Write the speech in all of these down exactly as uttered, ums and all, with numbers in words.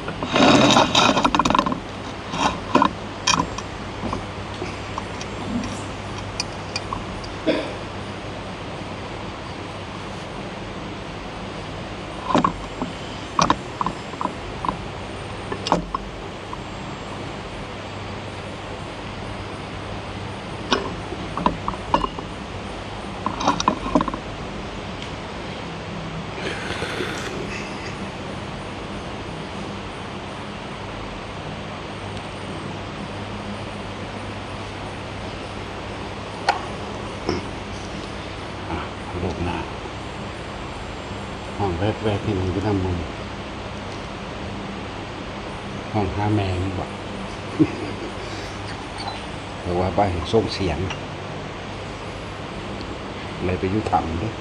อ่ะ ลูกหน้า ห้องแวกๆ ที่มันอยู่ด้านบน ห้องหาแม่นี่บ่ แต่ว่าบ่ให้ส่งเสียง เลยไปอยู่ถ้ำเด้อ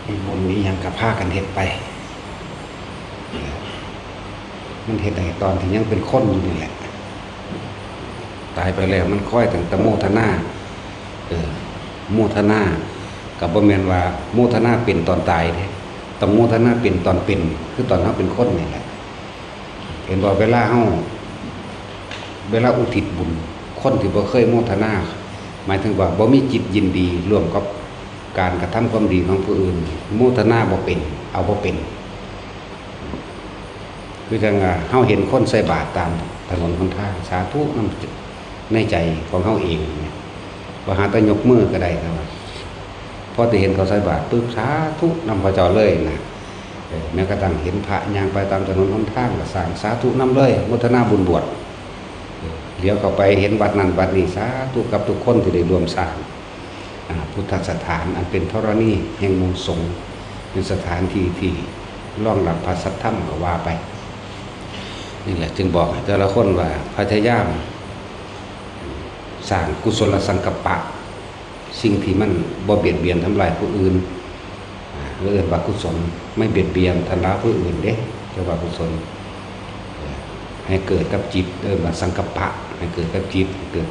มีบุญมีหยังก็พากันเฮ็ดไป มันเฮ็ดให้ตอนที่ยังเป็นคนอยู่นี่แหละ ตายไปแล้วมันคอยตั้งแต่โมทนา เออ โมทนา ก็บ่แม่นว่าโมทนาเป็นตอนตายเด้ ต้องโมทนาเป็นตอนเป็น คือตอนเฮาเป็นคนนี่แหละ เห็นบ่ เวลาเฮา เวลาอุทิศบุญ คนที่บ่เคยโมทนา หมายถึงว่าบ่มีจิตยินดีร่วมกับการกระทำความดีของผู้อื่น โมทนาบ่เป็น เอาบ่เป็น คือจั่งว่าเฮาเห็นคนใส่บาตรตามถนนหนทาง สาธุนำในใจของเฮาเองเนี่ย บ่หาแต่ยกมือก็ได้ แต่ว่าพอแต่เห็นเขาใส่บาตรปุ๊บ สาธุนำเขาเจ้าเลยนะ เออ แม้กระทั่งเห็นพระย่างไปตามถนนหนทางก็สร้างสาธุนำเลย โมทนาบุญบวช เออ เหลียวเข้าไปเห็นวัดนั่นวัดนี้ สาธุกับทุกคนที่ได้ร่วมสร้าง อ่า พุทธสถานอันเป็นธรณีแห่งหมู่สงฆ์ เป็นสถานที่ที่รองรับพระสัทธรรมก็ว่าไป นี่แหละจึงบอกให้แต่ละคนว่าพยายามสร้างกุศลสังกัปปะ สิ่งที่มันบ่เบียดเบียนทำลายผู้อื่น อ่า เอิ้นว่ากุศล ไม่เบียดเบียนทำร้ายผู้อื่นเด้ เรียกว่ากุศล เอ่อ ให้เกิดกับจิต เอิ้นว่าสังกัปปะ ให้เกิดกับจิต ให้เกิด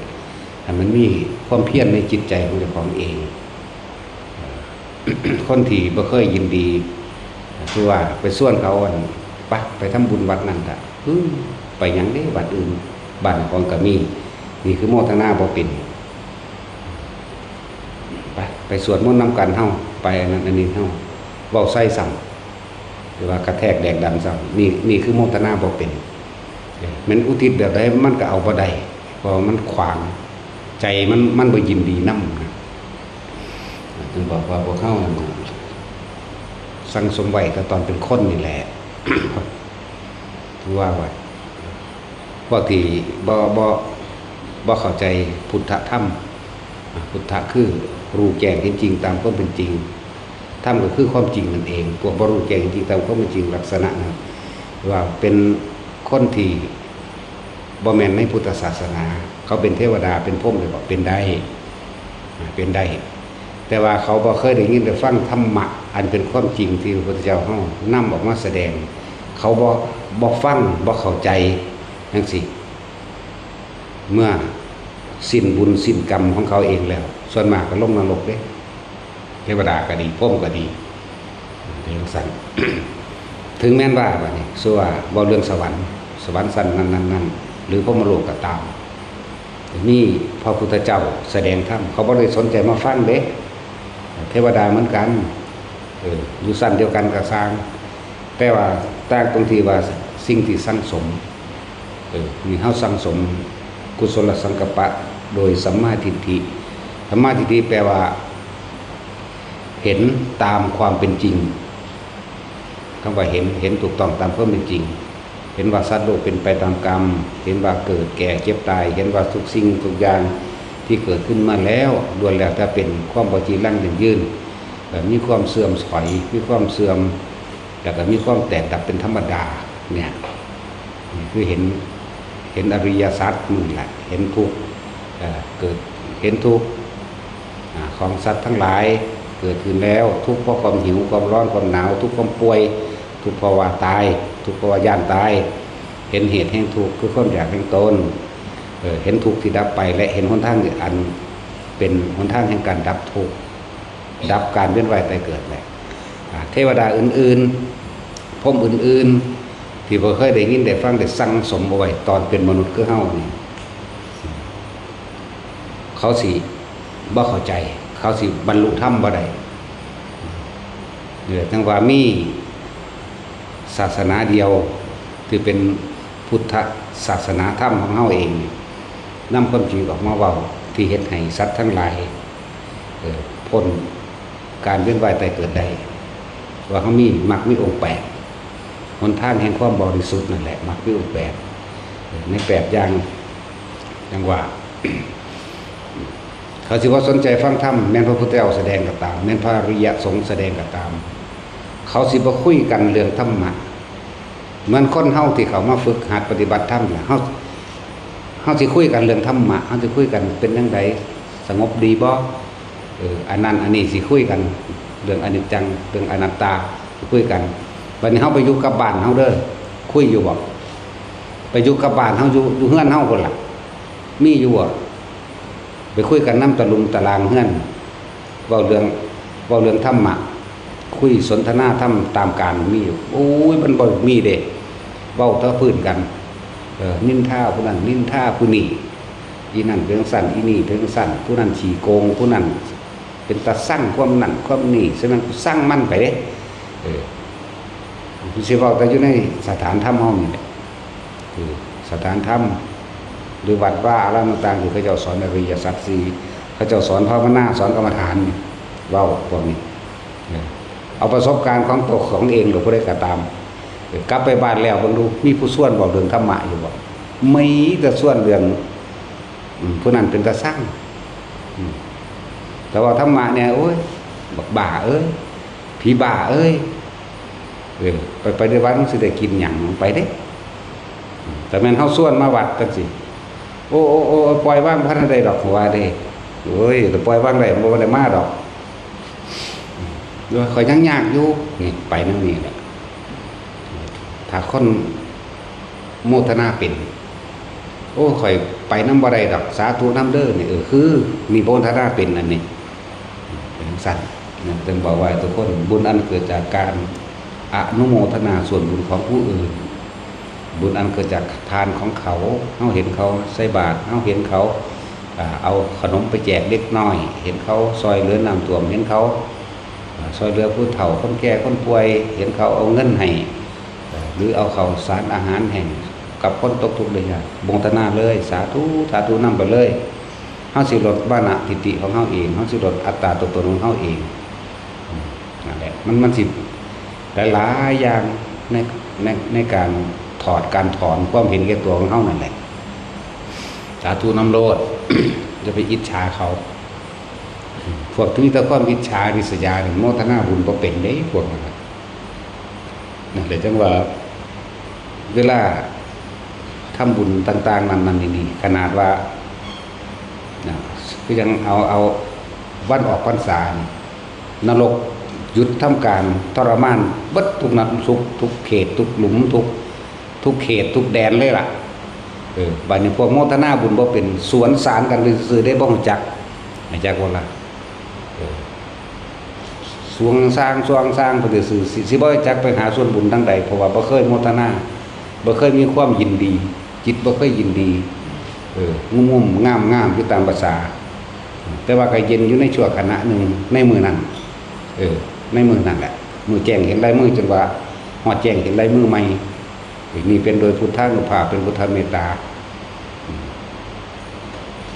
ให้มันมีความเพียรในจิตใจของเจ้าของเอง เอ่อ คนที่บ่เคยยินดี คือว่าไปชวนเขา อั่น ไป ไปทำบุญวัดนั่นล่ะ อืม ไปหยังเด้ วัดอื่น บ้านของก็มี นี่คือโมทนาบ่เป็น ไป ไปสวดมนต์นำกันเฮา ไปอันนั้นอันนี้เฮา เว้าใส่ซ้ำ หรือว่ากระแทกแดกดันซ้ำ นี่ นี่คือโมทนาบ่เป็น แม่นอุทิศแบบใดมันก็เอาบ่ได้ เพราะว่ามันขวาง ใจมัน มันบ่ยินดีนำนะ จึงบอกว่าพวกเฮาสั่งสมไว้แต่ตอนเป็นคนนี่แหละ ถือว่าไว้ พวกที่บ่ บ่ บ่เข้าใจพุทธธรรม อ่ะ พุทธะคือรู้แจ้งเห็นจริงตามความเป็นจริง ธรรมก็คือความจริงนั่นเอง พวกบ่รู้แจ้งเห็นจริงตามความเป็นจริงลักษณะนั้น ว่าเป็นคนที่บ่แม่นในพุทธศาสนา เขาเป็นเทวดาเป็นพรหมเลยบอกเป็นได้ อ่ะ เป็นได้ แต่ว่าเขาบ่เคยได้ยินได้ฟังธรรมะอันเป็นความจริงที่พระพุทธเจ้าเฮานำออกมาแสดง เขาบ่ บ่ฟัง บ่เข้าใจจั่งซี้ เมื่อสิ้นบุญสิ้นกรรมของเขาเองแล้ว ส่วนมากก็ลงนรกเด้ เทวดาก็ดี พรหมก็ดี เป็นจั่งซั้น ถึงแม้นว่าบัดนี้ สมมุติว่าเว้าเรื่องสวรรค์ สวรรค์ชั้นนั้นๆๆ หรือพรหมโลกก็ตาม มีพระพุทธเจ้าแสดงธรรม เขาบ่ได้สนใจมาฟังเด้ เทวดาเหมือนกัน เออ อยู่ชั้นเดียวกันก็ซ่าง แต่ว่าต่างตรงที่ว่าสิ่งที่สั่งสม เออ นี่เฮาสั่งสมกุศลสังกัปปะโดยสัมมาทิฏฐิ สัมมาทิฏฐิแปลว่า เห็นตามความเป็นจริง คำว่าเห็น เห็นถูกต้องตามความเป็นจริง เห็นว่าสัตว์โลกเป็นไปตามกรรม เห็นว่าเกิดแก่เจ็บตาย เห็นว่าทุกสิ่งทุกอย่างที่เกิดขึ้นมาแล้วล้วนแล้วแต่เป็นความบ่จีรังยั่งยืน เอ่อ มีความเสื่อมถอย มีความเสื่อม แล้วก็มีความแตกดับเป็นธรรมดา เนี่ย นี่คือเห็น เห็นอริยสัจนี่แหละ เห็นทุกข์ เกิดเห็นทุกข์ อ่า ของสัตว์ทั้งหลายเกิดขึ้นแล้ว ทุกข์เพราะความหิว ความร้อน ความหนาว ทุกข์ความป่วย ทุกข์เพราะว่าตาย ทุกข์เพราะว่าย้านตาย เห็นเหตุแห่งทุกข์คือความอยากแห่งตน เออ เห็นทุกข์ที่ดับไป และเห็นหนทางอันเป็นหนทางแห่งการดับทุกข์ ดับการเวียนว่ายตายเกิดแหละ อ่า เทวดาอื่นๆ พรหมอื่นๆ ที่บ่เคยได้ยินได้ฟังได้สั่งสมเอาไว้ตอนเป็นมนุษย์คือเฮานี่ เขาสิบ่เข้าใจ เขาสิบรรลุธรรมบ่ได้ เออ จั่งว่ามีศาสนาเดียวที่เป็นพุทธศาสนาธรรมของเฮาเองนี่ นำความจริงออกมาเว้า ที่เฮ็ดให้สัตว์ทั้งหลาย เออ พ้นการเวียนว่ายตายเกิดได้ ว่าเฮามีมรรคมีองค์แปด หนทางแห่งความบริสุทธิ์นั่นแหละ มรรคมีองค์แปด เออ ในแปดอย่าง จั่งว่า เขาสิบ่สนใจฟังธรรม แม่นพระพุทธเจ้าแสดงก็ตาม แม่นพระอริยสงฆ์แสดงก็ตาม เขาสิบ่คุยกันเรื่องธรรมะ เหมือนคนเฮาที่เขามาฝึกหัดปฏิบัติธรรมน่ะ เฮา เฮาสิคุยกันเรื่องธรรมะ เฮาสิคุยกันเป็นจั่งใด สงบดีบ่ เออ อันนั้นอันนี้สิคุยกัน เรื่องอนิจจัง เรื่องอนัตตา คุยกัน บัดนี้เฮาไปอยู่กับบ้านเฮาเด้อ คุยอยู่บ่ ไปอยู่กับบ้านเฮา อยู่ อยู่เฮือนเฮาพุ้นล่ะ มีอยู่บ่ ไปคุยกันนำตะลุมตะลางเฮือน เว้าเรื่อง เว้าเรื่องธรรมะ คุยสนทนาธรรมตามการมีอยู่ โอ้ย มันบ่มีเด้ เว้าแต่พื้นกัน เออ นินทาผู้นั้น นินทาผู้นี้ อีนั่นเป็นจั่งซั้น อีนี่เป็นจั่งซั้น ผู้นั้นขี้โกง ผู้นั้นเป็นตาซัง ความนั้นความนี้ ฉะนั้นกูซังมันไปเด้ เออ กูสิเว้าแต่อยู่ในสถานธรรมเฮานี่แหละ คือสถานธรรม หรือวัดวาอารามต่างๆ ที่เขาเจ้าสอนอริยสัจสี่ เขาเจ้าสอนภาวนา สอนกรรมฐานนี่ เว้าพวกนี้ เออ เอาประสบการณ์ของตัวของเองหรือผู้ใดก็ตาม เออ กลับไปบ้านแล้วเบิ่งดู มีผู้ชวนเว้าเรื่องธรรมะอยู่บ่ มีแต่ชวนเรื่อง อืม ผู้นั้นเป็นตาซัง อืม แต่ว่าธรรมะเนี่ย โอ้ย บักบ้าเอ้ย ผีบ้าเอ้ย เออ ไป ไปในวัดมันสิได้กินหยัง ไปเด้ อืม แต่แม่นเฮาชวนมาวัดจั่งซี้ โอ้ โอ้ โอ้ ปล่อยวางบ่ทันได้ดอก ว่าเด้ โอ้ย แต่ปล่อยวางได้ บ่ได้มาดอก อืม เดี๋ยวข้อยยังยากอยู่ นี่ ไปนำนี่แหละ ถ้าคนโมทนาเป็น โอ้ ข้อยไปนำบ่ได้ดอก สาธุนำเด้อ นี่ เออ คือ นี่โมทนาเป็นอันนี้ เป็นจั่งซั้นนะ จึงบอกว่าทุกคน บุญอันเกิดจากการอนุโมทนาส่วนบุญของผู้อื่น บุญอันเกิดจากทานของเขา เฮาเห็นเขาใส่บาตร เฮาเห็นเขา อ่า เอาขนมไปแจกเด็กน้อย เห็นเขาซอยเหลือน้ำท่วม เห็นเขา อ่า ซอยเหลือผู้เฒ่า คนแก่ คนป่วย เห็นเขาเอาเงินให้ อ่า หรือเอาข้าวสารอาหารแห้งกับคนตกทุกข์ได้ยาก โมทนาเลย สาธุ สาธุนำไปเลย เฮาสิลดมานะทิฏฐิของเฮาเอง เฮาสิลดอัตตาตัวตนของเฮาเอง อืม นั่นแหละ มัน มันสิหลายๆอย่างใน ใน ในการถอด การถอนความเห็นแก่ตัวของเฮานั่นแหละ สาธุนำโลด อย่าไปอิจฉาเขา พวกที่มีแต่ความอิจฉาริษยานี่ โมทนาบุญบ่เป็นเด้ พวกนั้นน่ะ นั่นแหละจั่งว่า เวลาทำบุญต่างๆ นั่นๆ นี่ๆ ขนาดว่า นะ คือยังเอา เอาวันออกพรรษานี่ นรกหยุดทำการทรมานเบิดทุกนัดทุก ทุกเขต ทุกหลุม ทุก ทุกเขต ทุกแดนเลยล่ะ เออ บัดนี้พวกโมทนาบุญบ่เป็น สวนสารกันซื่อๆ ได้ บ่ฮู้จัก รู้จักบ่ล่ะ เออ สวงซาง สวงซางไปซื่อๆ สิ สิบ่รู้จักไปหาส่วนบุญทางใด เพราะว่าบ่เคยโมทนา บ่เคยมีความยินดี จิตบ่เคยยินดี เออ งุ่มๆ ง่ามๆ อยู่ตามประสา แต่ว่าก็เย็นอยู่ในชั่วขณะหนึ่ง ในมื้อนั้น เออ ในมื้อนั้นแหละ มื้อแจ้งเห็นลายมือ จนว่าฮอดแจ้งเห็นลายมือใหม่ นี่เป็นโดยพุทธานุภาพ เป็นพุทธเมตตา อืม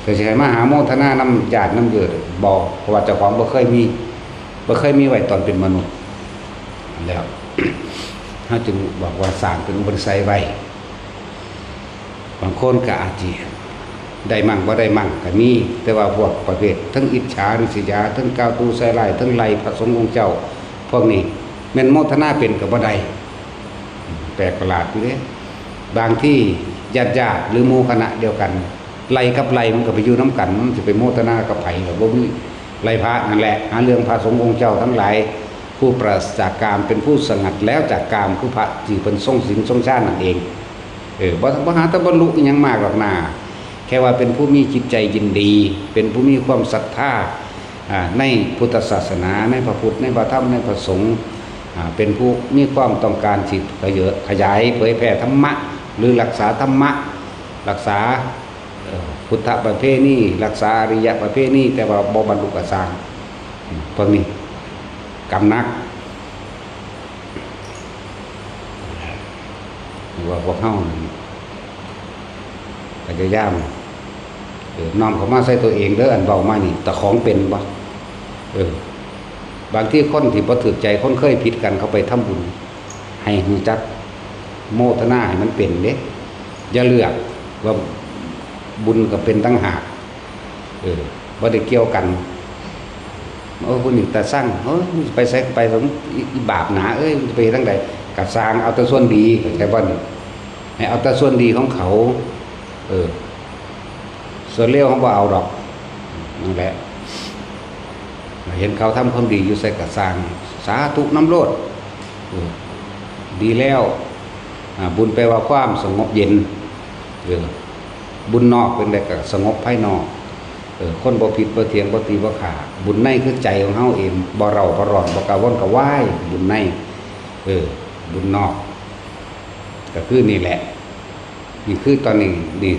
แต่สิให้มาหาโมทนานำญาตินำเยิด บ่ เพราะว่าเจ้าของบ่เคยมี บ่เคยมีไว้ตอนเป็นมนุษย์ แล้ว เฮาจึงบอกว่าสร้างเป็นอุปนิสัยไว้ บางคนก็อาจสิได้มั่งบ่ได้มั่งก็มี แต่ว่าพวกประเภททั้งอิจฉาริษยา ทั้งกล่าวตู่ใส่ร้าย ทั้งไล่พระสงฆ์องค์เจ้า พวกนี้แม่นโมทนาเป็นก็บ่ได้ แปลกประหลาดอยู่เด้ บางทีญาติๆ หรือหมู่คณะเดียวกัน ไล่กับไล่มันก็ไปอยู่นำกัน มันสิไปโมทนากับไผล่ะ บ่มี ไล่พระนั่นแหละ หาเรื่องพระสงฆ์องค์เจ้าทั้งหลาย ผู้ปราศจากกาม เป็นผู้สงัดแล้วจากกาม คือพระที่เพิ่นทรงศีลทรงฌานนั่นเอง เออ บ่ บ่หาแต่บรรลุอิหยังมากหรอกนา แค่ว่าเป็นผู้มีจิตใจยินดี เป็นผู้มีความศรัทธา อ่า ในพุทธศาสนา ในพระพุทธ ในพระธรรม ในพระสงฆ์ อ่า เป็นผู้มีความต้องการที่ขยาย ขยายเผยแผ่ธรรมะ หรือรักษาธรรมะ รักษา เอ่อ พุทธประเพณี รักษาอริยประเพณี แต่ว่าบ่บรรลุก็ซ่าง อืม พวกนี้กรรมหนัก หรือว่าพวกเฮานี่พยายาม เออ น้อมเข้ามาใส่ตัวเองเด้อ อันเว้ามานี่ แต่ของเป็นบ่ เออ บางทีคนที่บ่ถูกใจ คนเคยผิดกัน เขาไปทำบุญ ให้รู้จักโมทนาให้มันเป็นเด้ อย่าเลือกว่าบุญก็เป็นต่างหาก เออ บ่ได้เกี่ยวกัน โอ้ ผู้นี้ตาสั่ง โอ้ย ไปไสก็ไป อี อีบาปหนา เอ้ย มันจะไปทางใด ก็ซ่าง เอาแต่ส่วนดี เข้าใจบ่นี่ ให้เอาแต่ส่วนดีของเขา เออ ส่วนเลวเขาบ่เอาดอก นั่นแหละ เห็นเขาทำความดีอยู่ไสก็ซ่าง สาธุนำโลด เออ ดีแล้ว อ่า บุญแปลว่าความสงบเย็น เออ บุญนอกเป็นใดก็สงบภายนอก เออ คนบ่ผิดบ่เถียงบ่ตีบ่ฆ่า บุญในคือใจของเฮาเอง บ่เร้าบ่ร้อน บ่กระวนกระวาย บุญใน เออ บุญนอก ก็คือนี่แหละ นี่คือตอนนี้ นี่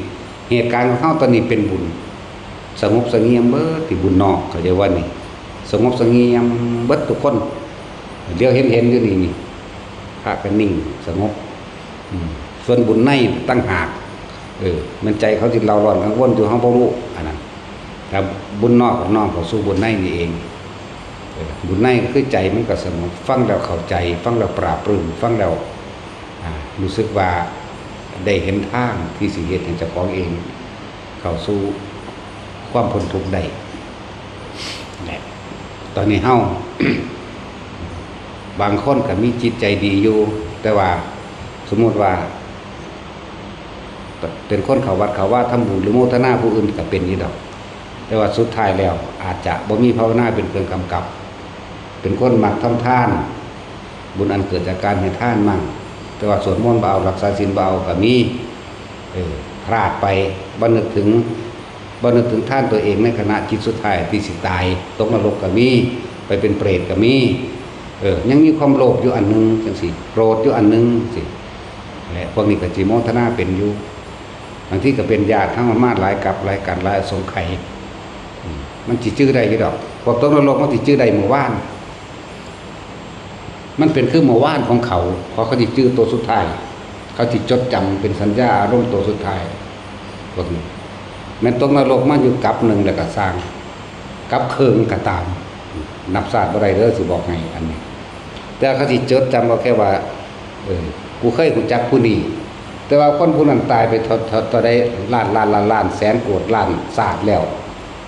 เหตุการณ์ของเฮาตอนนี้เป็นบุญ สงบเสงี่ยมเบิดที่บุญนอก เข้าใจว่านี่ สงบเสงี่ยมเบิดทุกคน เดี๋ยวเห็นเห็นอยู่นี่ นี่ พระก็นิ่งสงบ อืม ส่วนบุญในต่างหาก เออ มันใจเขาที่เร่าร้อนกังวลอยู่ เฮาบ่รู้ อันนั้น แต่บุญนอกก็น้อมเข้าสู่บุญในนี่เอง เออ บุญในคือใจมันก็สงบ ฟังแล้วเข้าใจ ฟังแล้วปลาบปลื้ม ฟังแล้ว อ่า รู้สึกว่าได้เห็นทางที่สิเฮ็ดให้เจ้าของเอง เข้าสู่ความพ้นทุกข์ได้ แหละ ตอนนี้เฮา บางคนก็มีจิตใจดีอยู่ แต่ว่าสมมุติว่า เป็นคนเข้าวัดเข้าวา ทำบุญหรือโมทนาผู้อื่นก็เป็นอยู่ดอก แต่ว่าสุดท้ายแล้วอาจจะบ่มีภาวนาเป็นเครื่องกำกับ เป็นคนมักทำทาน บุญอันเกิดจากการให้ทานมั่ง แต่ว่าสวดมนต์บ่เอา รักษาศีลบ่เอาก็มี เออ พลาดไป บ่นึกถึง บ่นึกถึงทานตัวเองในขณะจิตสุดท้ายที่สิตาย ตกนรกก็มี ไปเป็นเปรตก็มี เออ ยังมีความโลภอยู่อันหนึ่งจังซี้ โกรธอยู่อันหนึ่งจังซี้ และพวกนี้ก็สิโมทนาเป็นอยู่ บางทีก็เป็นญาติทั้งมาหลายกับหลายกันหลายอสงไขย อืม มันสิจื่อได้อยู่ดอก พวกตกนรกมันสิจื่อได้มื้อวาน มันเป็นคือมื้อวานของเขา เพราะเขาสิจื่อตัวสุดท้าย เขาสิจดจำเป็นสัญญาอารมณ์ตัวสุดท้าย พวกนี้ แม่นตกนรกมาอยู่กับหนึ่งแล้วก็ซ่าง กับเคิงก็ตาม นับชาติบ่ได้เด้อ สิบอกให้อันนี้ แต่เขาสิจดจำเอาแค่ว่า เออ กูเคยรู้จักผู้นี้ แต่ว่าคนผู้นั้นตายไปเท่า เท่า เท่าใด ล้านล้านล้านล้าน แสนโกดล้านชาติแล้ว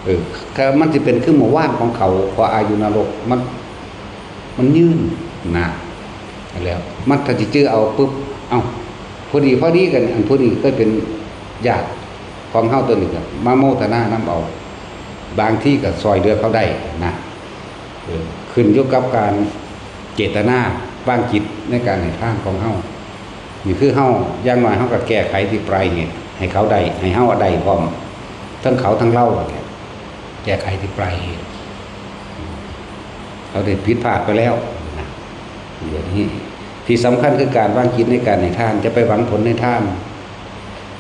เออ ก็มันสิเป็นคือมื้อวานของเขา เพราะอายุนรกมัน มันยืนนะ แล้วมันถ้าสิจื่อเอาปุ๊บ เอ้า พอดีพอดีกัน อันผู้นี้เคยเป็นญาติของเฮาตัวนี้ก็มาโมทนานำเอา บางทีก็ซ่อยเหลือเขาได้นะ เออ ขึ้นอยู่กับการเจตนาวางจิตในการให้ทานของเฮา นี่คือเฮา อย่างน้อยเฮาก็แก้ไขที่ปลายเหตุ ให้เขาได้ ให้เฮาได้พร้อม ทั้งเขาทั้งเราเนี่ย แก้ไขที่ปลายเหตุ เขาได้ผิดพลาดไปแล้วนะ เดี๋ยวนี้ที่สำคัญคือการวางจิตในการให้ทาน จะไปหวังผลในทาน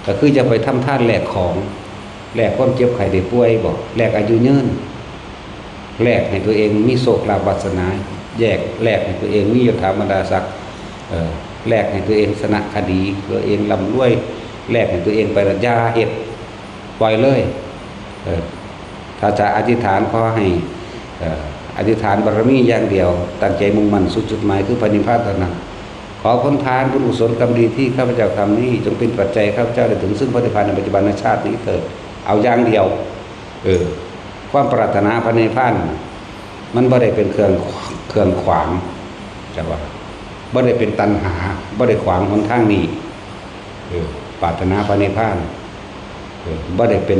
ก็คือจะไปทำทานแลกของ แลกความเจ็บไข้ได้ป่วยบ่ แลกอายุยืน แลกให้ตัวเองมีโชคลาภวาสนา แยก แลกให้ตัวเองมียศถาบรรดาศักดิ์ เอ่อ แลกให้ตัวเองชนะคดี ตัวเองร่ำรวย แลกให้ตัวเองไปละ อย่าเฮ็ด ปล่อยเลย เออ ถ้าจะอธิษฐานขอให้ เอ่อ อธิษฐานบารมีอย่างเดียว ตั้งใจมุ่งมั่นสู่จุดหมายคือพระนิพพานเท่านั้น ขอผลทานบุญกุศลกรรมดีที่ข้าพเจ้าทำนี้ จงเป็นปัจจัยข้าพเจ้าได้ถึงซึ่งพระนิพพานในปัจจุบันชาตินี้เถิด เอาอย่างเดียว เออ ความปรารถนาพระนิพพาน มันบ่ได้เป็นเครื่อง เครื่องขวาง จักว่า บ่ได้เป็นตัณหา บ่ได้ขวางหนทางนี้ เออ ปรารถนาพระนิพพาน เออบ่ได้เป็น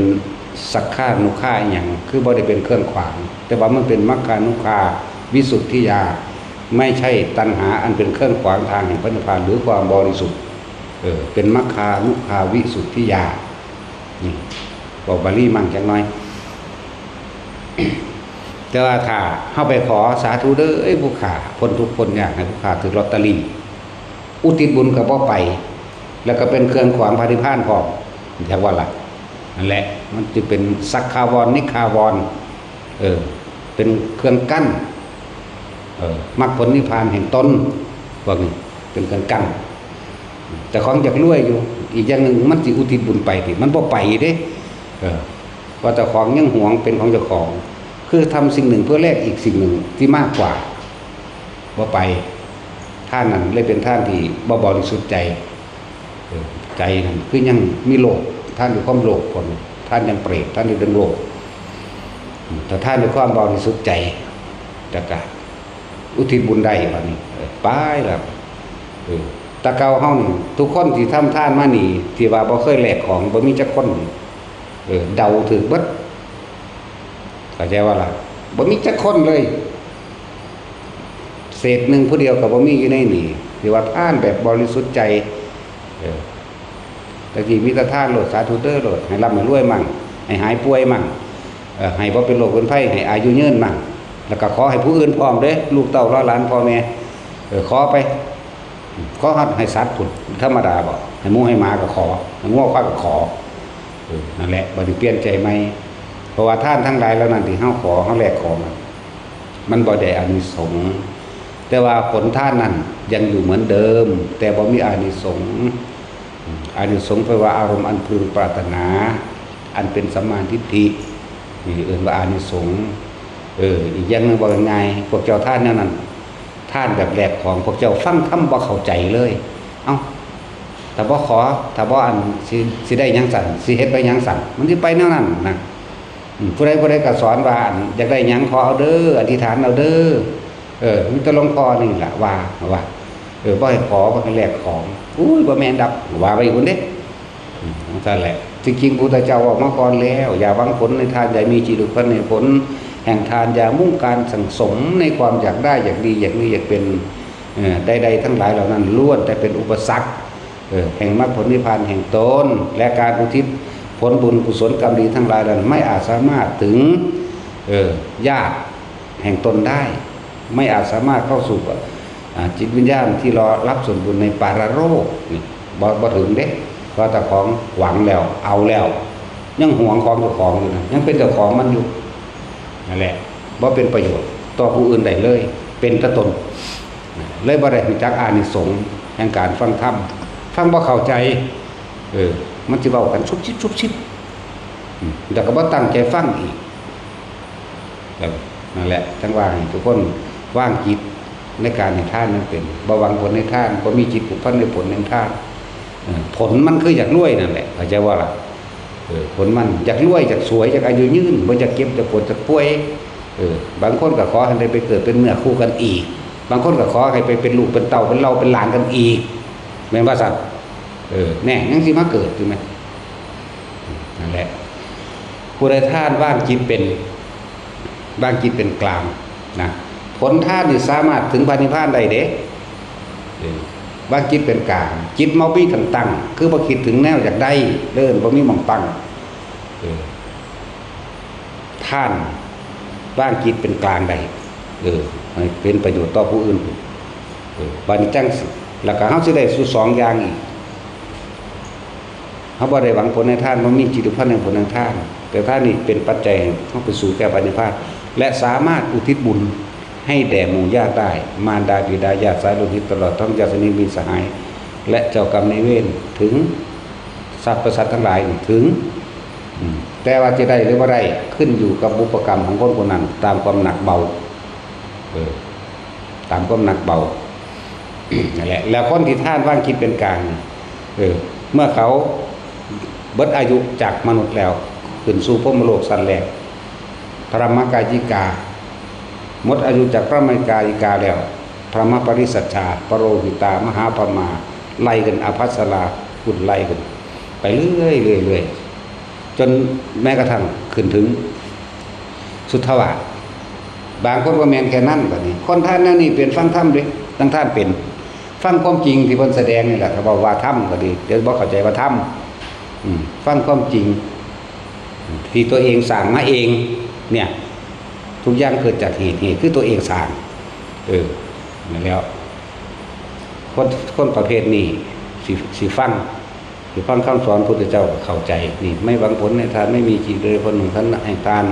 สักขานุขาอหย่าง คือบ่ได้เป็นเครื่องขวาง แต่ว่ามันเป็นมัคคานุขาวิสุทธิญาณ ไม่ใช่ตัณหาอันเป็นเครื่องขวางทางแห่งพระนิพพานหรือความบริสุทธิ์ เออเป็นมัคคานุขาวิสุทธิญาณ นี่บอกบาลีมั่งจักหน่อย แต่ว่าถ้าเฮาไปขอสาธุเด้อเอ้ยผู้ข้าพ้นทุกข์พ้นยากให้ผู้ข้าถืกลอตเตอรี่ อุทิศบุญก็บ่ไป แล้วก็เป็นเครื่องขวางพระนิพพานพร้อมจักว่าล่ะ นั่นแหละ มันจะเป็นสักขาวรนิขาวร เออ เป็นเครื่องกั้น เออมรรคผลนิพพานแห่งตน พวกนี้เป็นเครื่องกั้น แต่ของอยากรวยอยู่ อีกอย่างหนึ่งมันสิอุทิศบุญไปติมันบ่ไปเด้ เออว่าเจ้าของยังหวงเป็นของเจ้าของ คือทำสิ่งหนึ่งเพื่อแลกอีกสิ่งหนึ่งที่มากกว่า บ่ไป ท่านนั้นเลยเป็นท่านที่บ่บริสุทธิ์ใจ เออใจนั่นคือยังมีโลภ ท่านด้วยความโลภคน ท่านยังเปรต ท่านด้วยเรื่องโลภ อืมแต่ท่านด้วยความบริสุทธิ์ใจ แต่ก็อุทิศบุญได้บัดนี้ เออไปแล้ว เออแต่เก่าเฮานี่ทุกคนที่ทำทานมานี่ ที่ว่าบ่เคยแลกของ บ่มีจักคน เออ เดาถืกเบิด เข้าใจว่าล่ะ บ่มีจักคนเลย เศษหนึ่งผู้เดียวก็บ่มีอยู่ในนี่ ที่ว่าทานแบบบริสุทธิ์ใจ เออ ตะกี้มีแต่ทานโลด สาธุเด้อโลด ให้ร่ำให้รวยมั่ง ให้หายป่วยมั่ง เออ ให้บ่เป็นโรคเป็นภัย ให้อายุยืนมั่ง แล้วก็ขอให้ผู้อื่นพร้อมเด้ ลูกเต้าหลานพ่อแม่ เออ ขอไป ขอฮอดให้สัตว์พุ้น ธรรมดาบ่ ให้หมูให้หมาก็ขอ ให้งัวควายก็ขอ เออ นั่นแหละ บัดนี้เปลี่ยนใจใหม่ เพราะว่าทานทั้งหลายเหล่านั้นที่เฮาขอ เฮาแลกของอะ มันบ่ได้อานิสงส์ แต่ว่าผลทานนั้นยังอยู่เหมือนเดิม แต่บ่มีอานิสงส์ อานิสงส์แปลว่าอารมณ์อันพึงปรารถนา อันเป็นสัมมาทิฏฐิ นี่เอิ้นว่าอานิสงส์ เออ อีกอย่างหนึ่งบอกง่ายๆ พวกเจ้าทานแนวนั้น ทานแบบแลกของ พวกเจ้าฟังธรรมบ่เข้าใจเลย เอ้า ถ้าบ่ขอ ถ้าบ่อัน สิ สิได้หยังสั่น สิเฮ็ดไปหยังสั่น มันสิไปแนวนั้นนะ อืม ผู้ใดผู้ใดก็สอนว่า อัน อยากได้หยังขอเอาเด้อ อธิษฐานเอาเด้อ เออ มีแต่หลวงพ่อนี่แหละว่า ว่า เออ บ่ให้ขอ บ่ให้แลกของ อุ้ย บ่แม่นดอก ว่าไปอีกคนเด้ อืม นั่นแหละ จริงๆ พุทธเจ้าบอกมาก่อนแล้ว อย่าหวังผลในทาน อย่ามีจิตอุปนิผลแห่งทาน อย่ามุ่งการสั่งสมในความอยากได้ อยากดี อยากมี อยากเป็น เอ่อ ใดๆ ทั้งหลายเหล่านั้นล้วนแต่เป็นอุปสรรค เอ่อ แห่งมรรคผลนิพพานแห่งตน และการอุทิศผลบุญกุศลกรรมดีทั้งหลายนั้นไม่อาจสามารถถึง เอ่อ ญาติแห่งตนได้ ไม่อาจสามารถเข้าสู่ อ่า จิตวิญญาณที่รอรับส่วนบุญในปารโลกนี่ บ่ บ่ถึงเด้ เพราะเจ้าของหวังแล้ว เอาแล้ว ยังหวงของเจ้าของอยู่นะ ยังเป็นเจ้าของมันอยู่ นั่นแหละ บ่เป็นประโยชน์ต่อผู้อื่นได้เลย เป็นแต่ตน เลยบ่ได้รู้จักอานิสงส์แห่งการฟังธรรม ฟังบ่เข้าใจ เออ มันสิเว้ากันชุบชิบชุบชิบ อืม แล้วก็บ่ตั้งใจฟังอีก เออ นั่นแหละ จั่งว่าให้ทุกคนวางจิตในการให้ทานนั้นเป็น บ่หวังผลในทาน บ่มีจิตผูกพันในผลแห่งทาน เออ ผลมันคืออยากรวยนั่นแหละ เข้าใจบ่ล่ะ เออ ผลมันอยากรวย อยากสวย อยากอายุยืน บ่อยากเจ็บ อยากปวด อยากป่วย เออ บางคนก็ขอให้ได้ไปเกิดเป็นเนื้อคู่กันอีก บางคนก็ขอให้ไปเป็นลูกเป็นเต้าเป็นเหล่าเป็นหลานกันอีก แม่นบ่ซั่น เออ แน่ ยังสิมาเกิดอยู่แม่น นั่นแหละ ผู้ใดทานวางจิตเป็น วางจิตเป็นกลางนะ ผลทานนี่สามารถถึงพระนิพพานได้เด้ เออ วางจิตเป็นกลาง จิตบ่มีทางตั้ง คือบ่คิดถึงแนวอยากได้ เด้อ บ่มีหม่องตั้ง เออ ทานวางจิตเป็นกลางได้ เออ ให้เป็นประโยชน์ต่อผู้อื่น เออ บัดนี้จั่งสิ แล้วก็เฮาสิได้สู่สองอย่างอีก เฮาบ่ได้หวังผลในทาน บ่มีจิตอุปทานแห่งผลแห่งทาน แต่ทานนี่เป็นปัจจัยให้เฮาไปสู่แก้วพระนิพพาน และสามารถอุทิศบุญให้แด่หมู่ญาติได้ มารดาบิดาญาติสายโลหิต ตลอดทั้งญาติสนิทมิตรสหาย และเจ้ากรรมนายเวร ถึงสรรพสัตว์ทั้งหลายนี่ถึง อืม แต่ว่าจะได้หรือบ่ได้ ขึ้นอยู่กับบุพกรรมของคนคนนั้น ตามความหนักเบา เออ ตามความหนักเบา นั่นแหละ แล้วคนที่ทานวางจิตเป็นกลาง เออ เมื่อเขาเบิดอายุจากมนุษย์แล้ว ขึ้นสู่พรหมโลกชั้นแรก พรหมกายิกา หมดอายุจากพรหมกายิกาแล้ว พรหมปริสัชชา ปโรหิตา มหาพรหมา ไล่กัน อภัสรา คุณไล่กัน ไปเรื่อยๆเรื่อย จนแม้กระทั่งขึ้นถึงสุทธาวาส บางคนก็แม่นแค่นั้น บัดนี้ คนท่านแนวนี้เป็นฟังธรรมเด้ ตั้งท่านเป็น ฟังความจริงที่เพิ่นแสดงนี่แหละ เขาบอกว่าธรรมก็ดี เดี๋ยวบ่เข้าใจว่าธรรม อืม ฟังความจริง ที่ตัวเองสร้างมาเอง เนี่ย ทุกอย่างเกิดจากเหตุ เหตุคือตัวเองสร้าง เออ นั่นแล้ว คน คนประเภทนี้ สิ สิฟัง สิฟังคำสอนพุทธเจ้าก็เข้าใจ นี่ ไม่หวังผลในทาน ไม่มีจิตเลยผลของท่านแห่งทาน